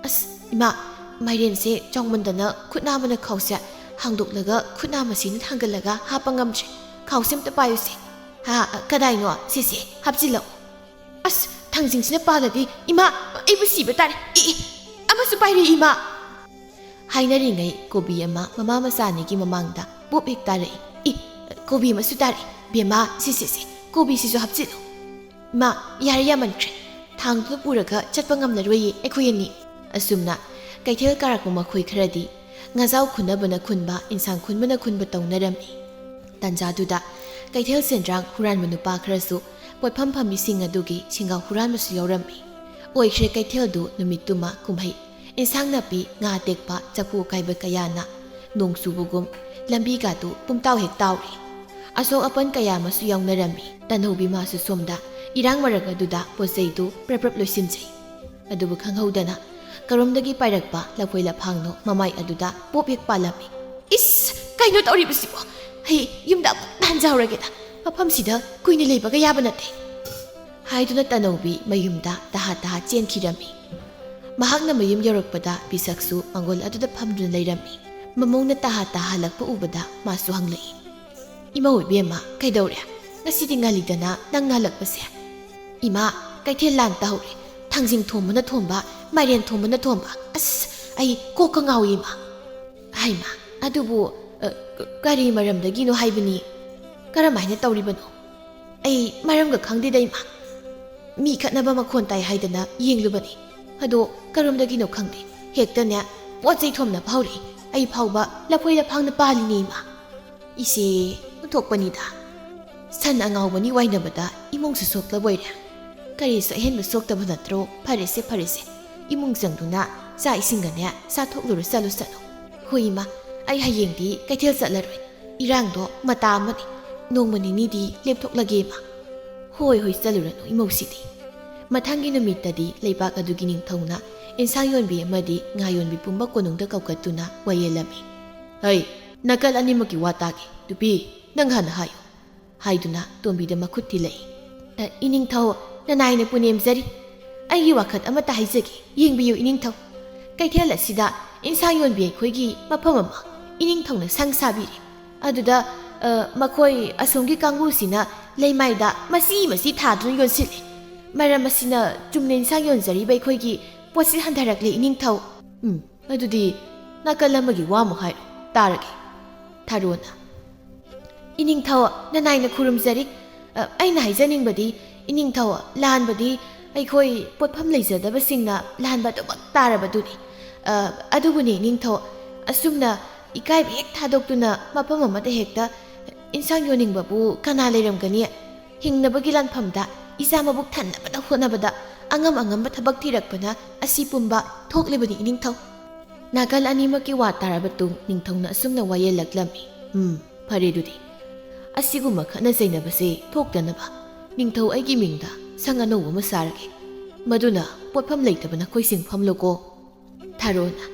"ꯑꯁ, ꯏꯃꯥ, ꯃꯥꯏꯔꯦꯟꯁꯦ ꯆꯥꯎꯃꯟꯗꯅ ꯈꯨꯠ ꯅꯥꯝꯃꯅ ꯈꯥꯎꯁꯦ ꯍꯥꯡꯗꯣꯛꯂꯒ ꯈꯨꯠ ꯅꯥꯝꯃꯁꯤꯅ ꯊꯥꯡꯒꯠꯂꯒ ꯍꯥꯞꯄ ꯉꯝꯗ꯭ꯔꯦ꯫ ꯈꯥꯎꯁꯦ ꯑꯝꯇ ꯄꯥꯏꯌꯨꯁꯦ꯫" "ꯍꯥ, ꯀꯗꯥꯏꯅꯣ? ꯁꯤꯁꯦ, ꯍꯥꯞꯆꯤꯜꯂꯛꯑꯣ꯫" "ꯑꯁ, ꯊꯥꯡꯖꯤꯡꯁꯤꯅ ꯄꯥꯜꯂꯗꯤ, ꯏꯃꯥ, ꯑꯩꯕꯨ ꯁꯤꯕ ꯇꯥꯔꯦ꯫ ꯑꯦ, ꯑꯦ, ꯑꯃꯁꯨ ꯄꯥꯏꯔꯦ, ꯏꯃꯥ!" ꯍꯥꯏꯅꯔꯤꯉꯩ ꯀꯣꯕꯤ ꯑꯃ ꯃꯃꯥ ꯃꯆꯥ ꯑꯅꯤꯒꯤ ꯃꯃꯥꯡꯗ ꯄꯨꯞ ꯍꯦꯛ ꯇꯥꯔꯛꯏ꯫ "ꯑꯦ, ꯀꯣꯕꯤ ꯑꯃꯁꯨ ꯇꯥꯔꯛꯏ꯫ ꯕꯦꯝꯃ, ꯁꯤꯁꯦ, ꯁꯦ, ꯀꯣꯕꯤꯁꯤꯁꯨ ꯍꯥꯞꯆꯤꯜꯂꯨ꯫" "ꯏꯃꯥ, ꯌꯥꯔꯦ, ꯌꯥꯝꯃꯟꯈ꯭ꯔꯦ꯫ ꯊꯥꯡꯗꯨꯅ ꯄꯨꯔꯒ ꯆꯠꯄ ꯉꯝꯂꯔꯣꯏꯌꯦ ꯑꯩꯈꯣꯏ ꯑꯅꯤ꯫" ꯑꯁꯨꯝꯅ ꯀꯩꯊꯦꯜ ꯀꯥꯔꯛꯄ ꯃꯈꯣꯏ ꯈꯔꯗꯤ ꯉꯥꯖꯥꯎ ꯈꯨꯟꯅꯕꯅ ꯈꯨꯟꯕ, ꯏꯟꯁꯥꯡ ꯈꯨꯟꯕꯅ ꯈꯨꯟꯕ ꯇꯧꯅꯔꯝꯃꯤ꯫ ꯇꯟꯖꯥꯗꯨꯗ ꯀꯩꯊꯦꯜ ꯁꯦꯟꯗ꯭ꯔꯥꯡ ꯍꯨꯔꯥꯟꯕ ꯅꯨꯄꯥ ꯈꯔꯁꯨ ꯄꯣꯠꯐꯝ ꯐꯝꯕꯤꯁꯤꯡ ꯑꯗꯨꯒꯤ ꯁꯦꯡꯒꯥꯎ ꯍꯨꯔꯥꯟꯕꯁꯨ ꯌꯥꯎꯔꯝꯃꯤ꯫ ꯑꯣꯏꯈ꯭ꯔꯦ ꯀꯩꯊꯦꯜꯗꯨ ꯅꯨꯃꯤꯠꯇꯨꯃ ꯀꯨꯝꯍꯩ꯫ ꯏꯟꯁꯥꯡ ꯅꯥꯄꯤ, ꯉꯥ ꯑꯇꯦꯛꯄ, ꯆꯐꯨ ꯑꯀꯥꯏꯕ ꯀꯌꯥꯅ ꯅꯣꯡ ꯆꯨꯕꯒꯨꯝ ꯂꯝꯕꯤꯒꯥꯗꯨ ꯄꯨꯝꯇꯥꯎ ꯍꯦꯛ ꯇꯥꯎꯔꯦ꯫ ꯑꯁꯣꯛ ꯑꯄꯟ ꯀꯌꯥ ꯑꯃꯁꯨ ꯌꯥꯎꯅꯔꯝꯃꯤ꯫ ꯇꯅꯧꯕꯤ ꯃꯥꯁꯨ ꯁꯣꯝꯗ ꯏꯔꯥꯡ ꯃꯔꯛ ꯑꯗꯨꯗ ꯄꯣꯠ ꯆꯩꯗꯨ ꯄ꯭ꯔꯞ ꯄ꯭ꯔꯞ ꯂꯣꯏꯁꯤꯟꯖꯩ꯫ ꯑꯗꯨꯕꯨ ꯈꯪꯍꯧꯗꯅ ꯀꯔꯣꯝꯗꯒꯤ ꯄꯥꯏꯔꯛꯄ ꯂꯐꯣꯏ ꯂꯐꯥꯡꯅꯣ ꯃꯃꯥꯏ ꯑꯗꯨꯗ ꯄꯣꯞ ꯍꯦꯛ ꯄꯥꯜꯂꯝꯃꯤ꯫ "ꯏꯁ, ꯀꯩꯅꯣ ꯇꯧꯔꯤꯕꯁꯤꯕꯣ? ꯑꯩ ꯌꯨꯝꯗ ꯑꯃꯨꯛ ꯍꯟꯖꯍꯧꯔꯒꯦꯗ꯫ ꯃꯐꯝꯁꯤꯗ ꯀꯨꯏꯅ ꯂꯩꯕꯒ ꯌꯥꯕ ꯅꯠꯇꯦ," ꯍꯥꯏꯗꯨꯅ ꯇꯅꯧꯕꯤ ꯃꯌꯨꯝꯗ ꯇꯍꯥ ꯇꯍꯥ ꯆꯦꯟꯈꯤꯔꯝꯃꯤ꯫ ꯃꯍꯥꯛꯅ ꯃꯌꯨꯝ ꯌꯧꯔꯛꯄꯗ ꯄꯤꯁꯛꯁꯨ ꯃꯥꯡꯒꯣꯜ ꯑꯗꯨꯗ ꯐꯝꯗꯨꯅ ꯂꯩꯔꯝꯃꯤ꯫ ꯃꯃꯧꯅ ꯇꯍꯥ ꯇꯍꯥ ꯍꯜꯂꯛꯄ ꯎꯕꯗ ꯃꯥꯁꯨ ꯍꯪꯂꯛꯏ, "ꯏꯃꯧ ꯏꯕꯦꯝꯃ, ꯀꯩꯗꯧꯔꯦ? ꯉꯁꯤꯗꯤ ꯉꯜꯂꯤꯗꯅ ꯅꯪ ꯉꯜꯂꯛꯄꯁꯦ?" "ꯏꯃꯥ, ꯀꯩꯊꯦꯜ ꯂꯥꯟ ꯇꯧꯔꯦ꯫ ꯊꯥꯡꯖꯤꯡ ꯊꯣꯝꯕꯅ ꯊꯣꯝꯕ, ꯃꯥꯏꯔꯦꯟ ꯊꯣꯝꯕꯅ ꯊꯣꯝꯕ꯫ ꯑꯁ, ꯑꯩ ꯀꯣꯛꯀ ꯉꯥꯎꯏ, ꯏꯃꯥ꯫" "ꯍꯩꯃꯥ, ꯑꯗꯨꯕꯨ, ꯑ, ꯀ-, ꯀꯔꯤ ꯃꯔꯝꯗꯒꯤꯅꯣ ꯍꯥꯏꯕꯅꯤ?" "ꯀꯔꯝꯍꯥꯏꯅ ꯇꯧꯔꯤꯕꯅꯣ? ꯑꯩ ꯃꯔꯝꯒ ꯈꯪꯗꯦꯗ, ꯏꯃꯥ꯫ ꯃꯤ ꯈꯠꯅꯕ ꯃꯈꯣꯟ ꯇꯥꯏ ꯍꯥꯏꯗꯅ ꯌꯦꯡꯂꯨꯕꯅꯤ꯫ ꯑꯗꯣ ꯀꯔꯣꯝꯗꯒꯤꯅꯣ ꯈꯪꯗꯦ, ꯍꯦꯛꯇꯅꯦ ꯄꯣꯠ ꯆꯩ ꯊꯣꯝꯅꯕ ꯍꯧꯔꯛꯏ꯫ ꯑꯩ ꯐꯥꯎꯕ ꯂꯐꯣꯏ ꯂꯐꯥꯡꯅ ꯄꯥꯜꯂꯤꯅꯦ, ꯏꯃꯥ꯫ ꯏꯆꯦ, ꯑꯣꯟꯊꯣꯛꯄꯅꯤꯗ꯫ ꯁꯟ ꯑꯉꯥꯎꯕꯅꯤ ꯋꯥꯏꯅꯕꯗ ꯏꯃꯨꯡꯁꯨ ꯁꯣꯛꯂꯕꯣꯏꯔꯦ꯫ ꯀꯔꯤꯁꯨ ꯑꯍꯦꯟꯕ ꯁꯣꯛꯇꯕ ꯅꯠꯇ꯭ꯔꯣ? ꯐꯔꯦꯁꯦ, ꯐꯔꯦꯁꯦ꯫ ꯏꯃꯨꯡ ꯆꯪꯗꯨꯅ ꯆꯥꯛ ꯏꯁꯤꯡꯒꯅꯦ ꯆꯥꯊꯣꯛꯂꯨꯔꯣ, ꯆꯠꯂꯣ, ꯆꯠꯂꯣ꯫ ꯍꯣꯏ, ꯏꯃꯥ, ꯑꯩ ꯍꯌꯦꯡꯗꯤ ꯀꯩꯊꯦꯜ ꯆꯠꯂꯔꯣꯏ꯫ ꯏꯔꯥꯡꯗꯣ ꯃꯇꯥ ꯑꯃꯅꯤ꯫ ꯅꯣꯡꯃ ꯅꯤꯅꯤꯗꯤ ꯂꯦꯞꯊꯣꯛꯂꯒꯦ, ꯏꯃꯥ꯫ ꯍꯣꯏ, ꯍꯣꯏ, ꯆꯠꯂꯨꯔꯅꯨ ꯏꯃꯧꯁꯤꯗꯤ꯫ ꯃꯊꯪꯒꯤ ꯅꯨꯃꯤꯠꯇꯗꯤ ꯂꯩꯕꯥꯛ ꯑꯗꯨꯒꯤ ꯅꯤꯡꯊꯧꯅ ꯏꯟꯁꯥꯡ ꯌꯣꯟꯕꯤ ꯑꯃꯗꯤ ꯉꯥ ꯌꯣꯟꯕꯤ ꯄꯨꯝꯕ ꯀꯣꯅꯨꯡꯗ ꯀꯧꯈꯠꯇꯨꯅ ꯋꯥꯌꯦꯜꯂꯝꯃꯤ꯫ "ꯍꯩ, ꯅꯥꯀꯜ ꯑꯅꯤꯃꯛꯀꯤ ꯋꯥ ꯇꯥꯒꯦ꯫ ꯅꯨꯄꯤ, ꯅꯪ ꯍꯥꯟꯅ ꯍꯥꯏꯌꯨ", ꯍꯥꯏꯗꯨꯅ ꯇꯣꯝꯕꯤꯗ ꯃꯈꯨꯠ ꯊꯤꯜꯂꯛꯏ꯫ "ꯑ, ꯏꯅꯤꯡꯊꯧ, ꯅꯅꯥꯏꯅ ꯄꯨꯅꯦꯝꯖꯔꯤ꯫ ꯑꯩꯒꯤ ꯋꯥꯈꯜ ꯑꯃꯠꯇ ꯍꯥꯏꯖꯒꯦ, ꯌꯦꯡꯕꯤꯌꯨ ꯏꯅꯤꯡꯊꯧ꯫ ꯀꯩꯊꯦꯜ ꯑꯁꯤꯗ ꯏꯟꯁꯥꯡ ꯌꯣꯟꯕꯤ ꯑꯩꯈꯣꯏꯒꯤ ꯃꯐꯝ ꯑꯃ ꯏꯅꯤꯡꯊꯧꯅ ꯁꯪ ꯁꯥꯕꯤꯔꯦ꯫ ꯑꯗꯨꯗ, ꯑ, ꯃꯈꯣꯏ ꯑꯁꯣꯝꯒꯤ ꯀꯥꯡꯕꯨꯁꯤꯅ ꯂꯩꯃꯥꯏꯗ ꯃꯆꯤ ꯃꯆꯤ ꯊꯥꯗꯨꯅ ꯌꯣꯟꯁꯤꯜꯂꯦ꯫ ꯃꯔꯝ ꯑꯁꯤꯅ ꯆꯨꯝꯅ ꯏꯟꯁꯥꯡ ꯌꯣꯟꯖꯔꯤꯕ ꯑꯩꯈꯣꯏꯒꯤ ꯄꯣꯠꯁꯤ ꯍꯟꯊꯔꯛꯂꯦ ꯏꯅꯤꯡꯊꯧ"꯫ "ꯎꯝ, ꯑꯗꯨꯗꯤ ꯅꯥꯀꯜ ꯑꯃꯒꯤ ꯋꯥ ꯑꯃꯨꯛ ꯍꯥꯏꯔꯣ, ꯇꯥꯔꯒꯦ"꯫ ꯊꯥꯔꯣꯅ, "ꯏꯅꯤꯡꯊꯧ, ꯅꯅꯥꯏꯅ ꯈꯨꯔꯨꯝꯖꯔꯤ꯫ ꯑ, ꯑꯩꯅ ꯍꯥꯏꯖꯅꯤꯡꯕꯗꯤ, ꯏꯅꯤꯡꯊꯧ, ꯂꯥꯟꯕꯗꯤ ꯑꯩꯈꯣꯏ ꯄꯣꯠꯐꯝ ꯂꯩꯖꯗꯕꯁꯤꯡꯅ ꯂꯥꯟꯕ ꯑꯗꯨꯃꯛ ꯇꯥꯔꯕꯗꯨꯅꯤ꯫ ꯑ, ꯑꯗꯨꯕꯨꯅꯤ ꯏꯅꯤꯡꯊꯧ, ꯑꯁꯨꯝꯅ ꯏꯀꯥꯏꯕ ꯍꯦꯛ ꯊꯥꯗꯣꯛꯇꯨꯅ ꯃꯐꯝ ꯑꯃꯗ ꯍꯦꯛꯇ ꯏꯟꯁꯥꯡ ꯌꯣꯟꯅꯤꯡꯕꯕꯨ ꯀꯅꯥ ꯂꯩꯔꯝꯒꯅꯤ? ꯍꯤꯡꯅꯕꯒꯤ ꯂꯥꯟꯐꯝꯗ ꯏꯆꯥ ꯃꯕꯨꯛ ꯊꯟꯅꯕꯗ ꯍꯣꯠꯅꯕꯗ ꯑꯉꯝ ꯑꯉꯝꯕ ꯊꯕꯛ ꯊꯤꯔꯛꯄꯅ ꯑꯁꯤ ꯄꯨꯝꯕ ꯊꯣꯛꯂꯤꯕꯅꯤ ꯏꯅꯤꯡꯊꯧ"꯫ ꯅꯥꯀꯜ ꯑꯅꯤꯃꯛꯀꯤ ꯋꯥ ꯇꯥꯔꯕ ꯇꯨꯡ ꯅꯤꯡꯊꯧꯅ ꯑꯁꯨꯝꯅ ꯋꯥꯌꯦꯜꯂꯛꯂꯝꯃꯤ꯫ "ꯎꯝ, ꯐꯔꯦ ꯑꯗꯨꯗꯤ꯫ ꯑꯁꯤꯒꯨꯝꯕ ꯈꯠꯅ ꯆꯩꯅꯕꯁꯦ ꯊꯣꯛꯇꯅꯕ ꯅꯤꯡꯊꯧ ꯑꯩꯒꯤ ꯃꯤꯡꯗ ꯁꯪ ꯑꯅꯧꯕ ꯑꯃ ꯁꯥꯔꯒꯦ꯫ ꯃꯗꯨꯅ ꯄꯣꯠꯐꯝ ꯂꯩꯇꯕ ꯅꯈꯣꯏꯁꯤꯡ ꯐꯝꯂꯨꯀꯣ"꯫ ꯊꯥꯔꯣꯅ,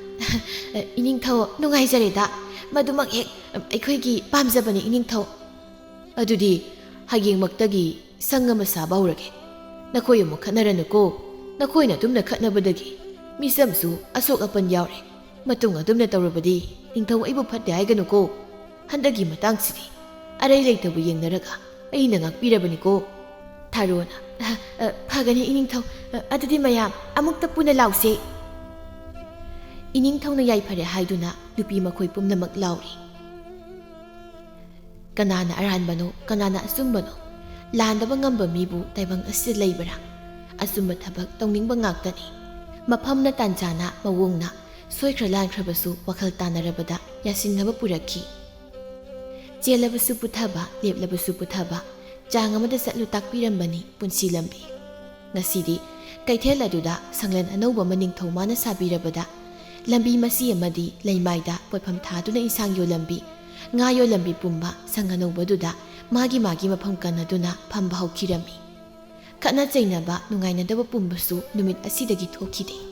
"ꯏꯅꯤꯡꯊꯧ, ꯅꯨꯡꯉꯥꯏꯖꯔꯦꯗ꯫ ꯃꯗꯨꯃꯛ ꯍꯦꯛ ꯑꯩꯈꯣꯏꯒꯤ ꯄꯥꯝꯖꯕꯅꯤ ꯏꯅꯤꯡꯊꯧ"꯫ "ꯑꯗꯨꯗꯤ ꯍꯌꯦꯡꯃꯛꯇꯒꯤ ꯁꯪ ꯑꯃ ꯁꯥꯕ ꯍꯧꯔꯒꯦ꯫ ꯅꯈꯣꯏ ꯑꯃꯨꯛ ꯈꯠꯅꯔꯅꯨꯀꯣ꯫ ꯅꯈꯣꯏꯅ ꯑꯗꯨꯝꯅ ꯈꯠꯅꯕꯗꯒꯤ ꯃꯤꯆꯝꯁꯨ ꯑꯁꯣꯛ ꯑꯄꯟ ꯌꯥꯎꯔꯦ꯫ ꯃꯇꯨꯡ ꯑꯗꯨꯝꯅ ꯇꯧꯔꯕꯗꯤ ꯅꯤꯡꯊꯧ ꯑꯩꯕꯨ ꯐꯠꯇꯦ ꯍꯥꯏꯒꯅꯨꯀꯣ꯫ ꯍꯟꯗꯛꯀꯤ ꯃꯇꯥꯡꯁꯤꯗꯤ ꯑꯔꯩ ꯂꯩꯇꯕꯨ ꯌꯦꯡꯅꯔꯒ ꯑꯩꯅ ꯉꯥꯛꯄꯤꯔꯕꯅꯤꯀꯣ"꯫ ꯊꯥꯔꯣꯅ, "ꯑ, ꯑ, ꯐꯒꯅꯤ ꯏꯅꯤꯡꯊꯧ꯫ ꯑ, ꯑꯗꯨꯗꯤ ꯃꯌꯥꯝ ꯑꯃꯨꯛꯇ ꯄꯨꯟꯅ ꯂꯥꯎꯁꯦ"꯫ ꯏꯅꯤꯡꯊꯧꯅ ꯌꯥꯏꯐꯔꯦ ꯍꯥꯏꯗꯨꯅ ꯅꯨꯄꯤ ꯃꯈꯣꯏ ꯄꯨꯝꯅꯃꯛ ꯂꯥꯎꯔꯤ꯫ ꯀꯅꯥꯅ ꯑꯔꯥꯟꯕꯅꯣ, ꯀꯅꯥꯅ ꯑꯆꯨꯝꯕꯅꯣ? ꯂꯥꯟꯗꯕ ꯉꯝꯕ ꯃꯤꯕꯨ ꯇꯥꯏꯕꯪ ꯑꯁꯤꯗ ꯂꯩꯕ꯭ꯔꯥ? ꯑꯆꯨꯝꯕ ꯊꯕꯛ ꯇꯧꯅꯤꯡꯕ ꯉꯥꯛꯇꯅꯤ꯫ ꯃꯐꯝꯅ ꯇꯥꯟꯖꯥꯅ ꯃꯑꯣꯡꯅ ꯁꯣꯏꯈ꯭ꯔ ꯂꯥꯟꯈ꯭ꯔꯕꯁꯨ ꯋꯥꯈꯜ ꯇꯥꯅꯔꯕꯗ ꯌꯥꯁꯤꯟꯅꯕ ꯄꯨꯔꯛꯈꯤ꯫ ꯆꯦꯜꯂꯕꯁꯨ ꯄꯨꯊꯕ, ꯂꯦꯞꯂꯕꯁꯨ ꯄꯨꯊꯕ, ꯆꯥꯡ ꯑꯃꯗ ꯆꯠꯂꯨ ꯇꯥꯛꯄꯤꯔꯝꯕꯅꯤ ꯄꯨꯟꯁꯤ ꯂꯝꯕꯤ꯫ ꯉꯁꯤꯗꯤ ꯀꯩꯊꯦꯜ ꯑꯗꯨꯗ ꯁꯪꯂꯦꯟ ꯑꯅꯧꯕ ꯑꯃ ꯅꯤꯡꯊꯧ ꯃꯥꯅ ꯁꯥꯕꯤꯔꯕꯗ, ꯂꯝꯕꯤ ꯃꯆꯤ ꯑꯃꯗꯤ ꯂꯩꯃꯥꯏꯗ ꯄꯣꯠꯐꯝ ꯊꯥꯗꯨꯅ ꯏꯟꯁꯥꯡ ꯌꯣꯜꯂꯝꯕꯤ, ꯉꯥ ꯌꯣꯜꯂꯝꯕꯤ ꯄꯨꯝꯕ ꯁꯪ ꯑꯅꯧꯕꯗꯨꯗ ꯃꯥꯒꯤ ꯃꯥꯒꯤ ꯃꯐꯝ ꯀꯟꯅꯗꯨꯅ ꯐꯝꯕ ꯍꯧꯈꯤꯔꯝꯃꯤ꯫ ꯈꯠꯅ ꯆꯩꯅꯕ, ꯅꯨꯡꯉꯥꯏꯅꯗꯕ ꯄꯨꯝꯕꯁꯨ ꯅꯨꯃꯤꯠ ꯑꯁꯤꯗꯒꯤ ꯊꯣꯛꯈꯤꯗꯦ꯫